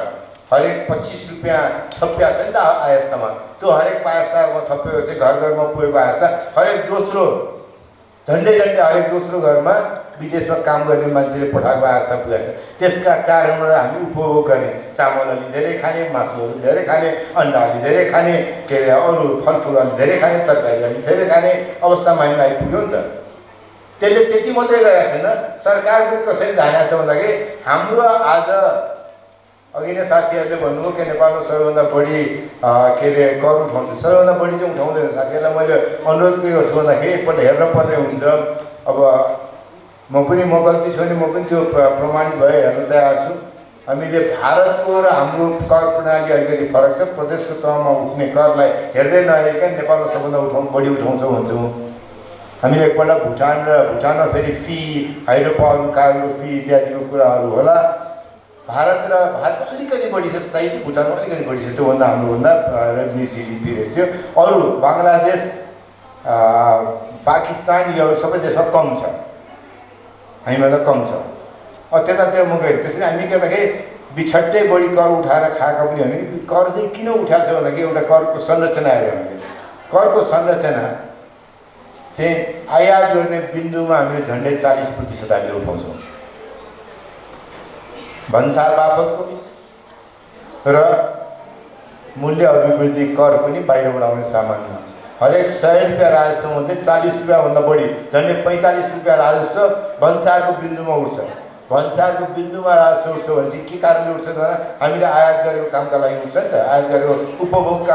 हरेक 25 रुपियाँ थप्या छ नि त आयस्तामा। त्यो हरेक आयस्तामा थप्यो चाहिँ घर घरमा पुगेको आयस्ता हरेक दोस्रो, झन्डै हरेक दोस्रो घरमा विदेशमा काम गर्ने मान्छेले पठाएको आयस्ता पुगेको छ। त्यसका कारणबाट हामी उपभोग गर्ने, चामल अलि धेरै खाने, मासुहरू धेरै खाने, अन्डा अलि धेरै खाने, के अरे अरू फलफुल अलि धेरै खाने, तरकारी अलि धेरै खाने अवस्थामा हामी आइपुग्यो नि त। त्यसले त्यति मात्रै गरेको छैन, सरकार पनि कसरी धानेको छ भन्दाखेरि हाम्रो आज अघि नै साथीहरूले भन्नुभयो कि नेपालमा सबैभन्दा बढी के अरे कर उठाउँछ। सबैभन्दा बढी चाहिँ उठाउँदैन। साथीहरूलाई मैले अनुरोध के गर्छु भन्दाखेरि एकपल्ट हेर्न पर्ने हुन्छ। अब म गल्ती छु भने म पनि त्यो प्रमाणित भए हेर्न तयार छु। हामीले भारतको र हाम्रो कर प्रणाली अलिकति फरक छ। प्रदेशको तहमा उठ्ने करलाई हेर्दै नहेरिकन नेपालमा सबभन्दा बढी उठाउँछौँ भन्छौँ। हामीले एकपल्ट भुटानमा फेरि फी, हाइड्रोपावर कार्गो फी इत्यादिको कुराहरू होला। भारत अलिकति बढी छ, सायद भुटानमा अलिकति बढी छ, त्योभन्दा हाम्रोभन्दा रेभेन्यू जिडिपी रेसियो। अरू बङ्गलादेश, पाकिस्तान यो सबै देशमा कम छ, हामीभन्दा कम छ। त्यतातिर म गएँ। त्यसरी हामी के भन्दाखेरि बिछट्टै बढी कर उठाएर खाएका पनि होइन कि कर चाहिँ किन उठाएको छ भन्दाखेरि एउटा करको संरचना हेऱ्यो भने करको संरचना चाहिँ आयात गर्ने बिन्दुमा हामीले झन्डै 40% हामीले उठाउँछौँ भन्सार बापतको, र मूल्य अभिवृद्धि कर पनि बाहिरबाट आउने सामानमा हरेक 100 रुपियाँ राजस्व मध्ये 40 रुपियाँभन्दा बढी झन्डै 45 रुपियाँ राजस्व भन्सारको बिन्दुमा उठ्छ। भन्सारको बिन्दुमा राजस्व उठ्छ भनेपछि के कारणले उठ्छ भने हामीले आयात गरेको कामका लागि उठ्छ नि त। आयात गरेको उपभोग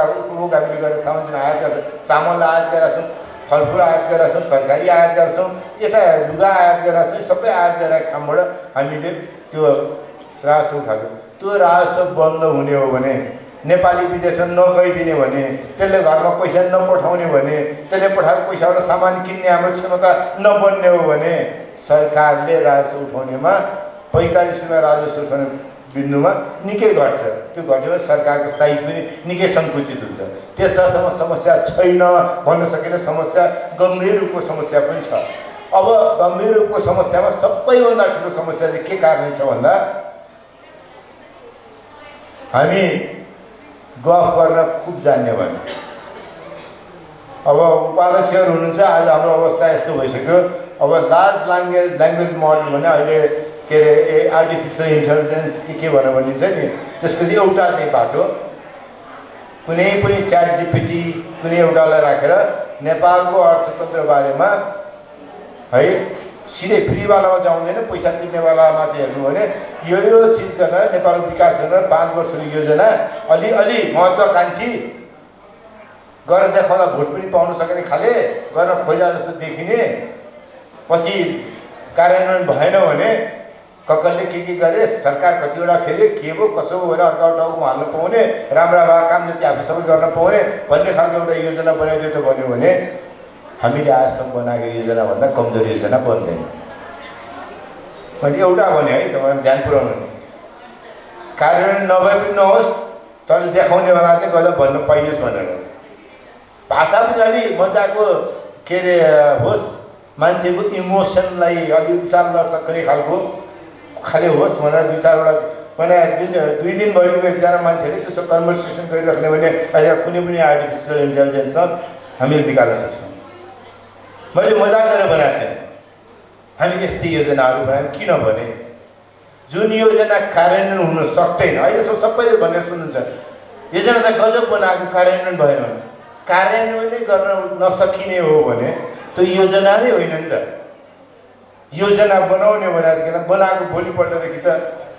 हामीले गरेर सामान आयात गर्छौँ, चामल आयात गरेका छौँ, फलफुल आयात गरेका छौँ, तरकारी आयात गरेका छौँ, यता लुगा आयात गरेका छौँ, सबै आयात गरेका कामबाट हामीले त्यो राजस्व उठाएको। त्यो राजस्व बन्द हुने हो भने, नेपाली विदेशमा नगइदिने भने, त्यसले घरमा पैसा नपठाउने भने, त्यसले पठाएको पैसाबाट सामान किन्ने हाम्रो क्षमता नबन्ने हो भने सरकारले राजस्व उठाउनेमा 45 रुपियाँ राजस्व उठाउने बिन्दुमा निकै घट्छ। त्यो घट्यो सरकारको साइज पनि निकै सङ्कुचित हुन्छ। त्यसर्थमा समस्या छैन भन्न सकिने, समस्या गम्भीर रूपको समस्या पनि छ। अब गम्भीर रूपको समस्यामा सबैभन्दा ठुलो समस्या चाहिँ के कारण छ भन्दा हामी गफ गर्न खुब जान्ने भयो। अब उपाध्यक्षहरू हुनुहुन्छ, आज हाम्रो अवस्था यस्तो भइसक्यो। अब लार्ज ल्याङ्ग्वेज मोडल भने अहिले के अरे आर्टिफिसियल इन्टेलिजेन्स के भनेर भनिन्छ नि, त्यसको चाहिँ एउटा चाहिँ बाटो कुनै पनि च्याट जिपिटी कुनै एउटालाई राखेर नेपालको अर्थतन्त्र बारेमा है सिधै फ्रीवालामा चाहिँ आउँदैन, पैसा तिर्नेवालामा चाहिँ हेर्नु भने यो चिज गर्न नेपालको विकास गर्न 5 वर्षको योजना अलि महत्त्वाकाङ्क्षी गरेर देखाउँदा भोट पनि पाउन सक्ने खाले गर्न खोजा जस्तो देखिने, पछि कार्यान्वयन भएन भने कसले के गरे, सरकार कतिवटा फेरि के भयो कसो भयो भनेर अर्काउटाउमा हाल्न पाउने, राम्रा काम जति आफू सबै गर्न पाउने भन्ने खालको एउटा योजना बनाइदियो त भन्यो भने हामीले आजसम्म बनाएको योजनाभन्दा कमजोर योजना बन्दैन। मैले एउटा भने है, तपाईँले ध्यान पुऱ्याउनु, कार्यान्वयन नभए पनि नहोस् तर देखाउनेवाला चाहिँ गजब भन्न पाइयोस् भनेर। भाषा पनि अलि मजाको के अरे होस्, मान्छेको इमोसनलाई अलि उचार नसक्ने खालको खालि होस् भनेर 2-4वटा भने 2 दिनभरिको एकजना मान्छेले त्यसो कन्भर्सेसन गरिराख्ने भने अहिले कुनै पनि आर्टिफिसियल इन्टेलिजेन्समा हामीले बिगार्न सक्छौँ। मैले मजाक गरेर बनाएको छैन, हामी यस्तै योजनाहरू बनायौँ। किन भने जुन योजना कार्यान्वयन हुन सक्दैन, अहिलेसम्म सबैले भनेर सुन्नुहुन्छ योजना त गजब बनाएको कार्यान्वयन भएन भने, कार्यान्वयनै गर्न नसकिने हो भने त्यो योजना नै होइन नि त। योजना बनाउने भनेर बनाएको भोलिपल्टदेखि त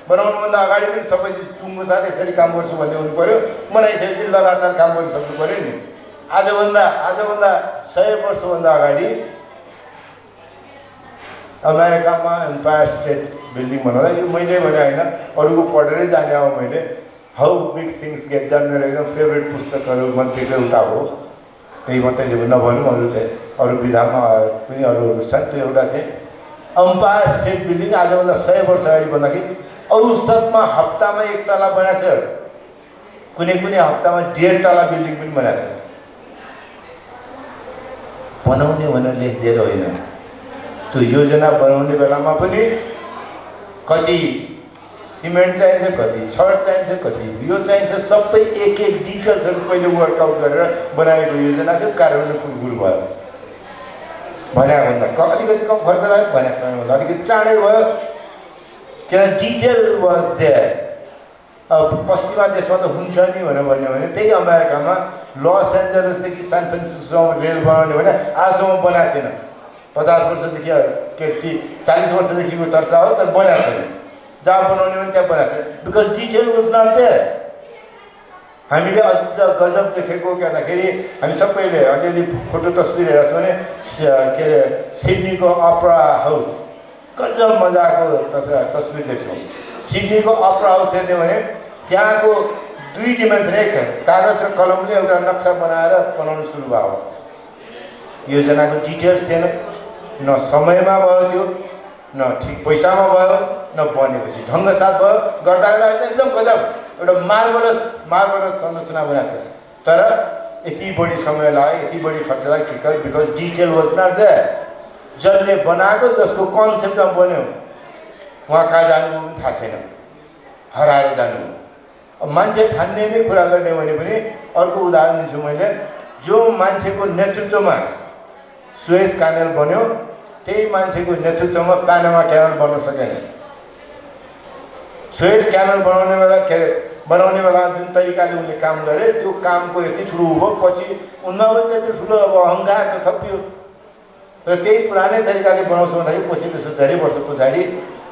बनाउनुभन्दा अगाडि पनि सबै चिज टुङ्गो साथ यसरी काम गर्छु भन्ने हुनु पऱ्यो, बनाइसकेपछि लगातार काम गर्न सक्नु पऱ्यो नि। आजभन्दा 100 वर्षभन्दा अगाडि अमेरिकामा एम्पायर स्टेट बिल्डिङ बनाउँदा, यो मैले भने होइन अरूको पढेरै जाने अब मैले, how big things get done मेरो एकदम फेभरेट पुस्तकहरू मध्येको एउटा हो। त्यही मात्रै नभनौँ, अरू विधामा पनि अरूहरू छन्। त्यो एउटा चाहिँ एम्पायर स्टेट बिल्डिङ आजभन्दा 100 वर्ष अगाडि भन्दाखेरि औसतमा हप्तामा 1 तला बनाएको थियो, कुनै हप्तामा 1.5 तला बिल्डिङ पनि बनाएको छ। बनाउने भनेर लेखिदिएर होइन, त्यो योजना बनाउने बेलामा पनि कति सिमेन्ट चाहिन्छ, कति छड चाहिन्छ, कति यो चाहिन्छ, सबै एक डिटेल्सहरू पहिले वर्कआउट गरेर बनाएको योजना थियो। कार्यान्वयन पुरपुर भयो भनेभन्दा अलिकति कम खर्च लाग्यो, भने समयभन्दा अलिकति चाँडै भयो, किन डिटेल वाज देयर। अब पश्चिमा देशमा त हुन्छ नि भनेर भन्यो भने त्यही अमेरिकामा लस एन्जलसदेखि सान फ्रान्सिस्कोसम्म रेल बनाउने भने आजसम्म बनाएको छैन। 50 वर्षदेखि के 40 वर्षदेखिको चर्चा हो, तर बनाएको छैन। जहाँ बनाउने भने त्यहाँ बनाएको छैन, because detail was not there. हामीले अझ गजब देखेको के भन्दाखेरि हामी सबैले अलिअलि फोटो तस्बिर हेरेको छौँ भने के अरे सिडनीको अप्रा हाउस गजब मजाको तस्बिर देख्छौँ। सिडनीको अप्रा हाउस हेर्ने भने त्यहाँको 2 डिमेन्सन, एक कागज र कलमले एउटा नक्सा बनाएर बनाउनु सुरु भयो। योजनाको डिटेल्स थिएन, न समयमा भयो त्यो, न ठिक पैसामा भयो, न बनेपछि ढङ्गसाथ भयो। गर्दा एकदम गजब एउटा मार्भलस संरचना बनाएको छ। तर यति बढी समय लाग्यो, यति बढी खर्च लाग्यो, because detail was not there. जसले बनाएको, जसको कन्सेप्टमा बन्यो, उहाँ कहाँ जानुभयो पनि थाहा छैन, हराएर जानुभयो। अब मान्छे छान्ने नै कुरा गर्ने भने पनि अर्को उदाहरण दिन्छु मैले। जो मान्छेको नेतृत्वमा सुएज क्यानल बन्यो, त्यही मान्छेको नेतृत्वमा पानामा क्यानल बन्न सकेन। सुएज क्यानल बनाउने बेला जुन तरिकाले उनले काम गरे, त्यो कामको यति ठुलो हो, पछि उनमा पनि त्यति ठुलो अब अहङ्कार त थपियो। र त्यही पुरानै तरिकाले बनाउँछ भन्दाखेरि पछि त्यसो धेरै वर्ष पछाडि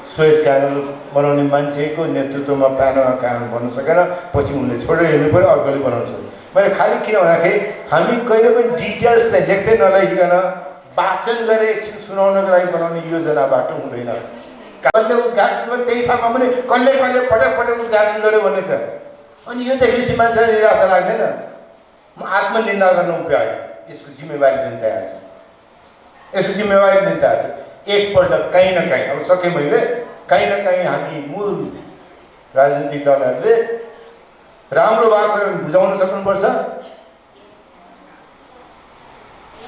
सुएज क्यानल बनाउने मान्छेको नेतृत्वमा पानामा क्यानल बन्न सकेन, पछि उनले छोडेर हिँड्नु पऱ्यो, अर्कोले बनाउँछ। मैले खालि किन भन्दाखेरि हामी कहिले पनि डिटेल्स चाहिँ लेख्दै नलेखिकन वाचन गरेर एकछिन सुनाउनको लागि बनाउने योजनाबाट हुँदैन। कसले उद्घाटन त्यही ठाउँमा पनि कसले पटक उद्घाटन गर्यो भन्ने छ। अनि यो देखेपछि मान्छेलाई निराशा लाग्दैन, म आत्मनिन्दा गर्न उपाय यसको जिम्मेवारी लिन तयार छु, यसको जिम्मेवारी लिन तयार छु। एकपल्ट कहीँ न कहीँ अब सके मैले कहीँ न कहीँ हामी मूल राजनीतिक दलहरूले राम्रो वातावरण बुझाउन सक्नुपर्छ।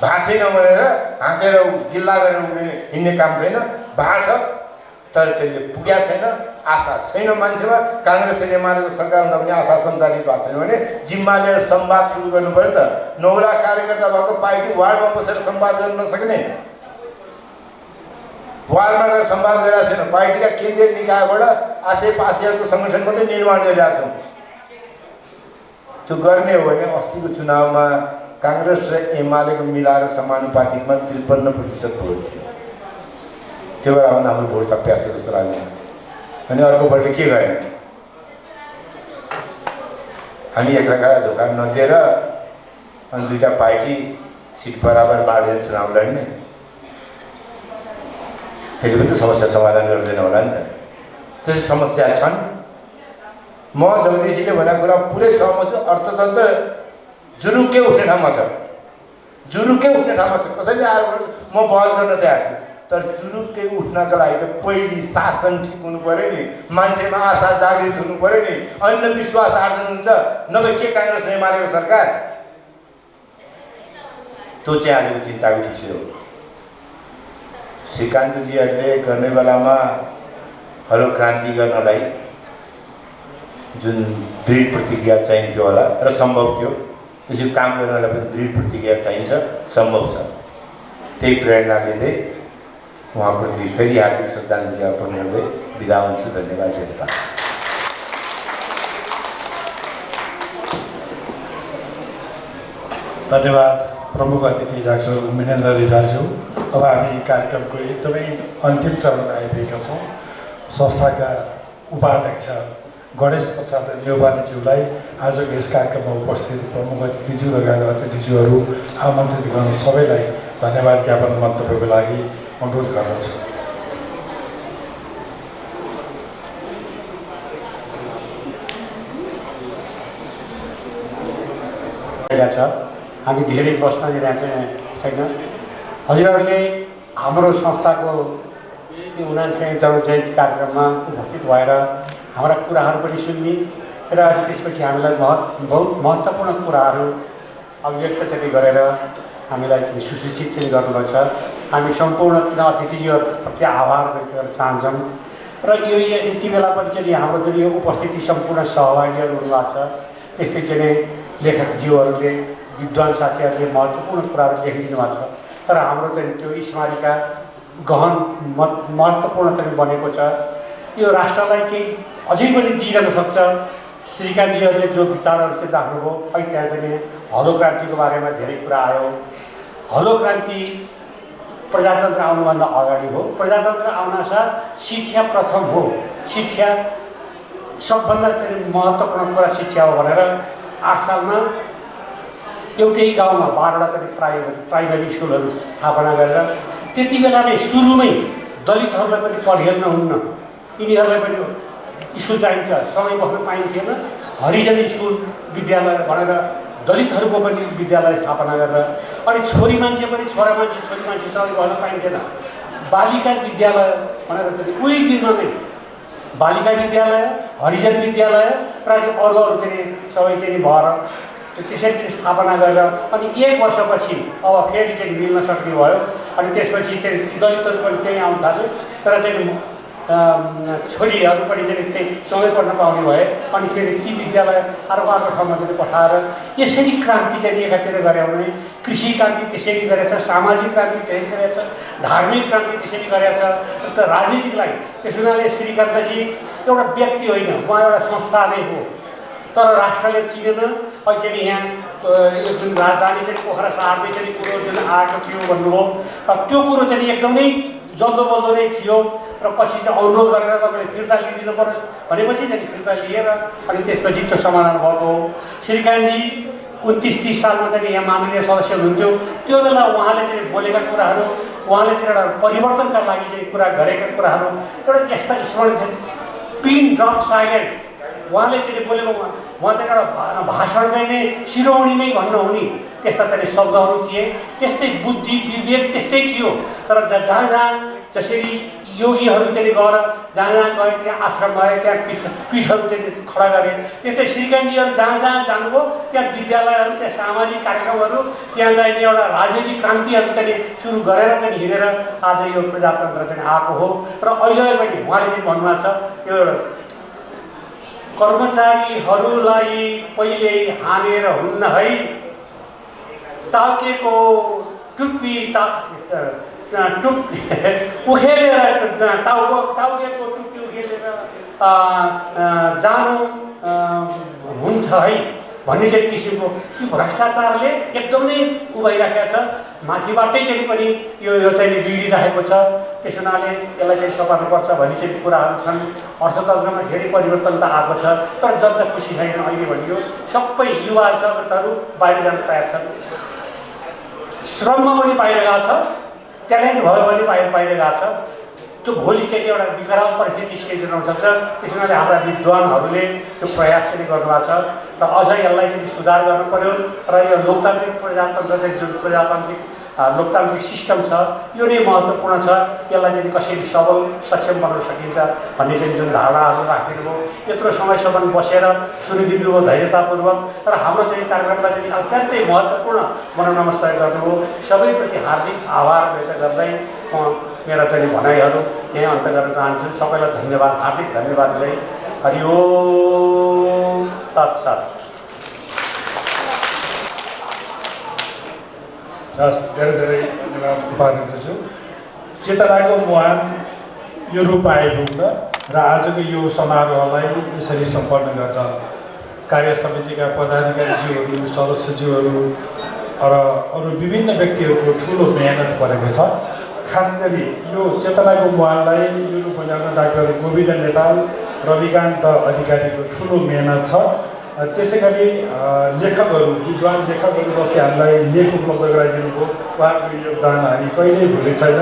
भएको छैन भनेर हाँसेर गिल्ला गरेर हिँड्ने काम छैन। भएको छ तर त्यसले पुगेको छैन, आशा छैन मान्छेमा। काङ्ग्रेस एमालेको सरकार हुँदा पनि आशा सञ्चालित भएको छैन भने जिम्मा लिएर संवाद सुरु गर्नु पऱ्यो त। 9 लाख कार्यकर्ता भएको पार्टी वार्डमा बसेर संवाद गर्न नसक्ने, वार्डमा गएर संवाद गरिरहेको छैन। पार्टीका केन्द्रीय निकायबाट आसेपासेहरूको सङ्गठन मात्रै निर्माण गरिरहेका छौँ। त्यो गर्ने हो भने अस्तिको चुनावमा काङ्ग्रेस र एमालेको मिलाएर समानुपातिकमा 53% भोट थियो। त्यो बेला भन्दा हाम्रो भोट तप्याएको छ जस्तो लाग्दैन। अनि अर्कोपल्ट के गर्ने? हामी एकअर्कालाई धोका नदिएर अनि दुईवटा पार्टी सिट बराबर बाँडेर चुनाव लड्ने, त्यसले पनि त समस्या समाधान गर्दैन होला नि त। त्यसै समस्या छन्। म जगदीशजीले भनेको कुरा पुरै सहमत छु। अर्थतन्त्र जुरुक्कै उठ्ने ठाउँमा छ, जुरुक्कै उठ्ने ठाउँमा छ। कसैले आएर म बहस गर्न तयार छु, तर जुरुक्कै उठ्नका लागि त पहिली शासन ठिक हुनु पऱ्यो नि, मान्छेमा आशा जागृत हुनु पऱ्यो नि, अन्य विश्वास आर्जन हुन्छ। नभए के काङ्ग्रेस एमालेको सरकार? त्यो चाहिँ आजको चिन्ताको विषय हो। श्रीकान्तजीहरूले गर्ने बेलामा हलो क्रान्ति गर्नलाई जुन दृढ प्रतिज्ञा चाहिन्थ्यो होला र सम्भव थियो, त्यसरी काम गर्नलाई पनि दृढ प्रतिज्ञा चाहिन्छ, सम्भव छ। त्यही प्रेरणा लिँदै उहाँप्रति फेरि हार्दिक श्रद्धाञ्जली अर्पण गर्दै बिदा हुन्छु। धन्यवाद।
धन्यवाद प्रमुख अतिथि डाक्टर उमेन्द्र रिजालज्यू। अब हामी कार्यक्रमको एकदमै अन्तिम चरणमा आइपुगेका छौँ। संस्थाका उपाध्यक्ष गणेश प्रसाद न्यौपानेज्यूलाई आजको यस कार्यक्रममा उपस्थित प्रमुख अतिथिज्यू र गैर अतिथिज्यूहरू आमन्त्रित गर्न सबैलाई धन्यवाद ज्ञापन मन्तव्यको लागि अनुरोध गर्दछु।
हामी धेरै प्रश्न लिइरहेको छैन। हजुरहरूले हाम्रो संस्थाको 79औं जन्म जयन्ती कार्यक्रममा उपस्थित भएर हाम्रा कुराहरू पनि सुन्ने र त्यसपछि हामीलाई बहुत महत्त्वपूर्ण कुराहरू अभिव्यक्त चाहिँ गरेर हामीलाई सुसूचित चाहिँ गर्नुभएको छ। हामी सम्पूर्ण अतिथिज्यूहरूप्रति आभार व्यक्त गर्न चाहन्छौँ। र यो यति बेला पनि चाहिँ हाम्रो जुन यो उपस्थिति सम्पूर्ण सहभागीहरू हुनुभएको छ, त्यस्तै चाहिँ लेखकज्यूहरूले, विद्वान साथीहरूले महत्त्वपूर्ण कुराहरू लेखिदिनु भएको छ। तर हाम्रो चाहिँ त्यो स्मारिका गहन महत्त्वपूर्ण चाहिँ बनेको छ। यो राष्ट्रलाई केही अझै पनि दिइरहन सक्छ। श्रीकान्तजीहरूले जो विचारहरू चाहिँ राख्नुभयो, अहिले त्यहाँ चाहिँ हलो क्रान्तिको बारेमा धेरै कुरा आयो। हलो क्रान्ति प्रजातन्त्र आउनुभन्दा अगाडि हो। प्रजातन्त्र आउनासाथ शिक्षा प्रथम हो। शिक्षा सबभन्दा चाहिँ महत्त्वपूर्ण कुरा शिक्षा हो भनेर 8 सालमा एउटै गाउँमा 12वटा चाहिँ प्राइमेरी स्कुलहरू स्थापना गरेर त्यति बेला नै सुरुमै दलितहरूलाई पनि पढेल्न हुन्न, यिनीहरूलाई पनि स्कुल चाहिन्छ, सँगै बस्न पाइन्थेन। हरिजन स्कुल विद्यालय भनेर दलितहरूको पनि विद्यालय स्थापना गरेर, अनि छोरी मान्छे पनि छोरा मान्छे छोरी मान्छे सँगै बस्न पाइन्थेन। बालिका विद्यालय भनेर उही दिनमा नै बालिका विद्यालय, हरिजन विद्यालय र अरू चाहिँ सबै चाहिँ भएर त्यसरी स्थापना गरेर अनि 1 वर्षपछि अब फेरि चाहिँ मिल्न सक्ने भयो। अनि त्यसपछि चाहिँ दलितहरू पनि त्यहीँ आउनु थाल्यो, तर चाहिँ छोरीहरू पनि चाहिँ सँगै पढ्न पाउने भए। अनि फेरि ती विद्यालय अर्को ठाउँमा चाहिँ पठाएर यसरी क्रान्ति चाहिँ एकातिर गऱ्यो भने कृषि क्रान्ति त्यसरी गरेछ, सामाजिक क्रान्ति त्यसरी गरेछ, धार्मिक क्रान्ति त्यसरी गरेछ। त राजनीतिकलाई त्यस हुनाले श्रीकान्तजी एउटा व्यक्ति होइन, उहाँ एउटा संस्था नै हो। तर राष्ट्रले चिनेन। अहिले चाहिँ यहाँ यो जुन राजधानी चाहिँ पोखरा सार्ने चाहिँ कुरो जुन आएको थियो भन्नुभयो, त्यो कुरो चाहिँ एकदमै जल्दो बल्दो नै थियो। र पछि चाहिँ अनुरोध गरेर तपाईँले फिर्ता लिइदिनु परोस् भनेपछि चाहिँ फिर्ता लिएर अनि त्यसपछि त्यो समाधान भएको हो। श्रीकान्तजी 29-30 सालमा चाहिँ यहाँ माननीय सदस्य हुनुहुन्थ्यो। त्यो बेला उहाँले चाहिँ बोलेका कुराहरू, उहाँले चाहिँ एउटा परिवर्तनका लागि चाहिँ कुरा गरेका कुराहरू एउटा यस्ता स्मरण थिए। पिन ड्रप साइलेन्ट उहाँले चाहिँ बोलेको, उहाँ चाहिँ एउटा भाषण चाहिँ नै शिरोमणि नै भन्न हुने त्यस्ता चाहिँ शब्दहरू थिए। त्यस्तै बुद्धि विवेक त्यस्तै थियो। तर जहाँ जहाँ जसरी योगीहरू चाहिँ गएर जहाँ जहाँ गए त्यहाँ आश्रम गए, त्यहाँ पीठहरू चाहिँ खडा गरे। त्यस्तै श्रीकान्तजीहरू जहाँ जहाँ जानुभयो त्यहाँ विद्यालयहरू, त्यहाँ सामाजिक कार्यक्रमहरू, त्यहाँ चाहिँ एउटा राजनीतिक क्रान्तिहरू चाहिँ सुरु गरेर चाहिँ हिँडेर आज यो प्रजातन्त्र चाहिँ आएको हो। र अहिले पनि उहाँले चाहिँ भन्नुभएको छ यो कर्मचारीहरूलाई पहिले हानेर हुन्न है, टाउकेको टुप्पी उखेलेर टाउकेको टुप्पी उखेलेर जानु हुन्छ है भन्ने चाहिँ किसिमको यो भ्रष्टाचारले एकदमै उभाइराखेको छ। माथिबाटै चाहिँ पनि यो चाहिँ बिग्रिरहेको छ। त्यस हुनाले यसलाई चाहिँ सघाउनुपर्छ भन्ने चाहिँ कुराहरू छन्। अर्थतन्त्रमा धेरै परिवर्तन त आएको छ, तर जनता खुसी छैन अहिले भनियो। सबै युवा जगतहरू बाहिर जान तयार छन्। श्रममा पनि बाहिर गएको छ, ट्यालेन्ट भयो भने बाहिर गएको छ। त्यो भोलि चाहिँ एउटा विकराल परिस्थिति सिर्जना हुन सक्छ। त्यस हुनाले हाम्रा विद्वानहरूले त्यो प्रयास चाहिँ गर्नुभएको छ र अझ यसलाई चाहिँ सुधार गर्नु पर्यो र यो लोकतान्त्रिक प्रजातन्त्र चाहिँ जुन लोकतान्त्रिक सिस्टम छ यो नै महत्त्वपूर्ण छ। यसलाई चाहिँ कसरी सबल सक्षम बनाउन सकिन्छ भन्ने चाहिँ जुन धारणाहरू राखिदिनु भयो, यत्रो समयसम्म बसेर सुनिदिनुभयो धैर्यतापूर्वक र हाम्रो चाहिँ कार्यक्रमलाई चाहिँ अत्यन्तै महत्त्वपूर्ण बनाउन नमस्कार गर्नुभयो। सबैप्रति हार्दिक आभार व्यक्त गर्दै म मेरा चाहिँ भनाइहरू यही अन्त गर्न चाहन्छु। सबैलाई धन्यवाद, हार्दिक धन्यवाद दिँदै हरि ओम तत्सत।
हस्, धेरै धेरै धन्यवाद उपाध्यक्षज्यू। चेतनाको मुहान यो रूप आइपुग्न र आजको यो समारोहलाई यसरी सम्पन्न गर्न कार्य समितिका पदाधिकारीज्यूहरू, सदस्यज्यूहरू र अरू विभिन्न व्यक्तिहरूको ठुलो मेहनत परेको छ। खास गरी यो चेतनाको मुहानलाई यो रूप बनाउन डाक्टर गोविन्द नेपाल, रविकान्त अधिकारीको ठुलो मेहनत छ। त्यसै गरी लेखकहरू, विद्वान लेखकहरू बसी हामीलाई लेख उपलब्ध गराइदिनु भयो। उहाँको योगदान हामी कहिल्यै भुलेको छैन।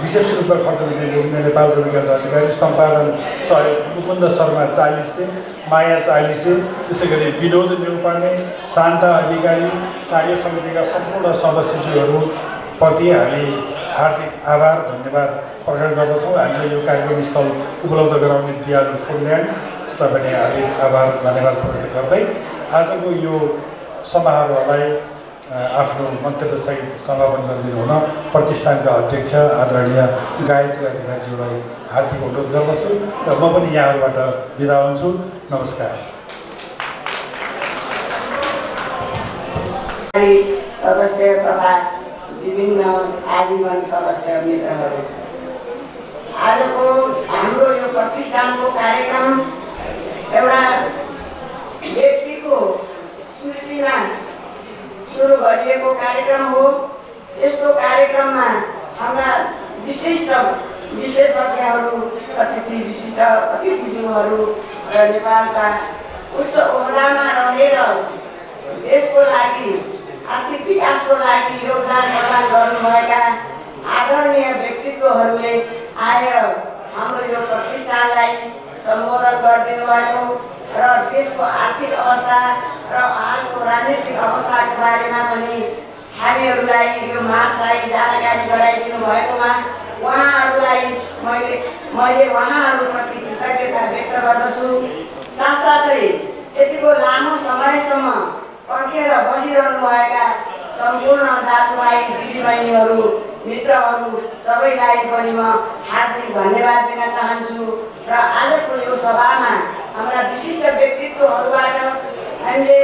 विशेष रूपमा खर्च दिने गोविन्द नेपाल, रविकान्त अधिकारी, सम्पादन सहयोग मुकुन्द शर्मा 40, माया 40, त्यसै गरी विनोद नेउपाने, शान्ता अधिकारी, कार्य समितिका सम्पूर्ण सदस्यज्यूहरूप्रति हामी हार्दिक आभार धन्यवाद प्रकट गर्दछौँ। हामीले यो कार्यक्रम स्थल उपलब्ध गराउने दियालु फुलल्यान्डलाई पनि हार्दिक आभार धन्यवाद प्रकट गर्दै आजको यो समारोहलाई आफ्नो मन्तव्यसहित समापन गरिदिनु हुन प्रतिष्ठानका अध्यक्ष आदरणीय गायत्री अधिकारीज्यूलाई हार्दिक अनुरोध गर्दछु र म पनि यहाँहरूबाट बिदा हुन्छु। नमस्कार।
सदस्य तथा विभिन्न आजीवन सदस्य मित्रहरू, आजको हाम्रो यो प्रतिष्ठानको कार्यक्रम एउटा व्यक्तिको स्मृतिमा सुरु गरिएको कार्यक्रम हो। यस्तो कार्यक्रममा हाम्रा विशिष्ट विशेषज्ञहरू, अतिथिज्यूहरू र नेपालका उच्च ओहदामा रहेर देशको लागि, आर्थिक विकासको लागि योगदान प्रदान गर्नुभएका आदरणीय व्यक्तित्वहरूले आएर हाम्रो यो प्रतिष्ठानलाई सम्बोधन गरिदिनु भएको र देशको आर्थिक अवस्था र हालको राजनीतिक अवस्थाको बारेमा पनि हामीहरूलाई यो मासलाई जानकारी गराइदिनु भएकोमा उहाँहरूलाई मैले उहाँहरूप्रति कृतज्ञता व्यक्त गर्दछु। साथसाथै यतिको लामो समयसम्म पर्खेर बसिरहनुभएका सम्पूर्ण दाजुभाइ दिदीबहिनीहरू, मित्रहरू सबैलाई पनि म हार्दिक धन्यवाद दिन चाहन्छु। र आजको यो सभामा हाम्रा विशिष्ट व्यक्तित्वहरूबाट हामीले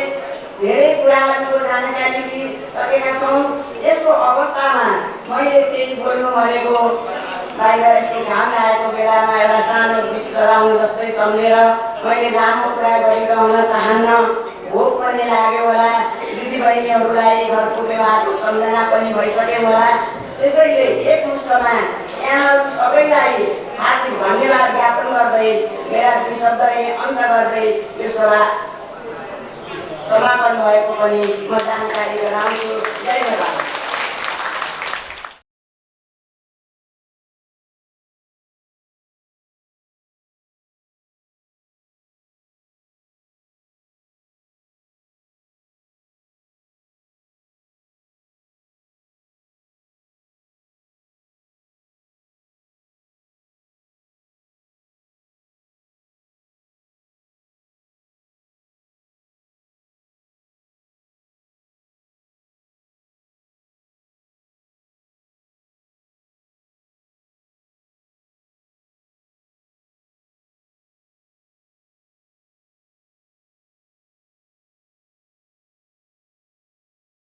धेरै कुराहरूको जानकारी लिइसकेका छौँ। यसको अवस्थामा मैले केही बोल्नु भनेको बाहिर यस्तो घाम लागेको बेलामा एउटा सानो गीत गराउनु जस्तै सम्झेर मैले लामो कुरा गरिरहन चाहन्न। भोक पनि लाग्यो होला, दिदीबहिनीहरूलाई घरको व्यवहारको सम्झना पनि भइसक्यो होला। त्यसैले एकमुष्टमा यहाँहरू सबैलाई हार्दिक धन्यवाद ज्ञापन गर्दै मेरा दुई शब्द अन्त गर्दै यो सभा समापन भएको पनि म जानकारी गराउँछु। धन्यवाद।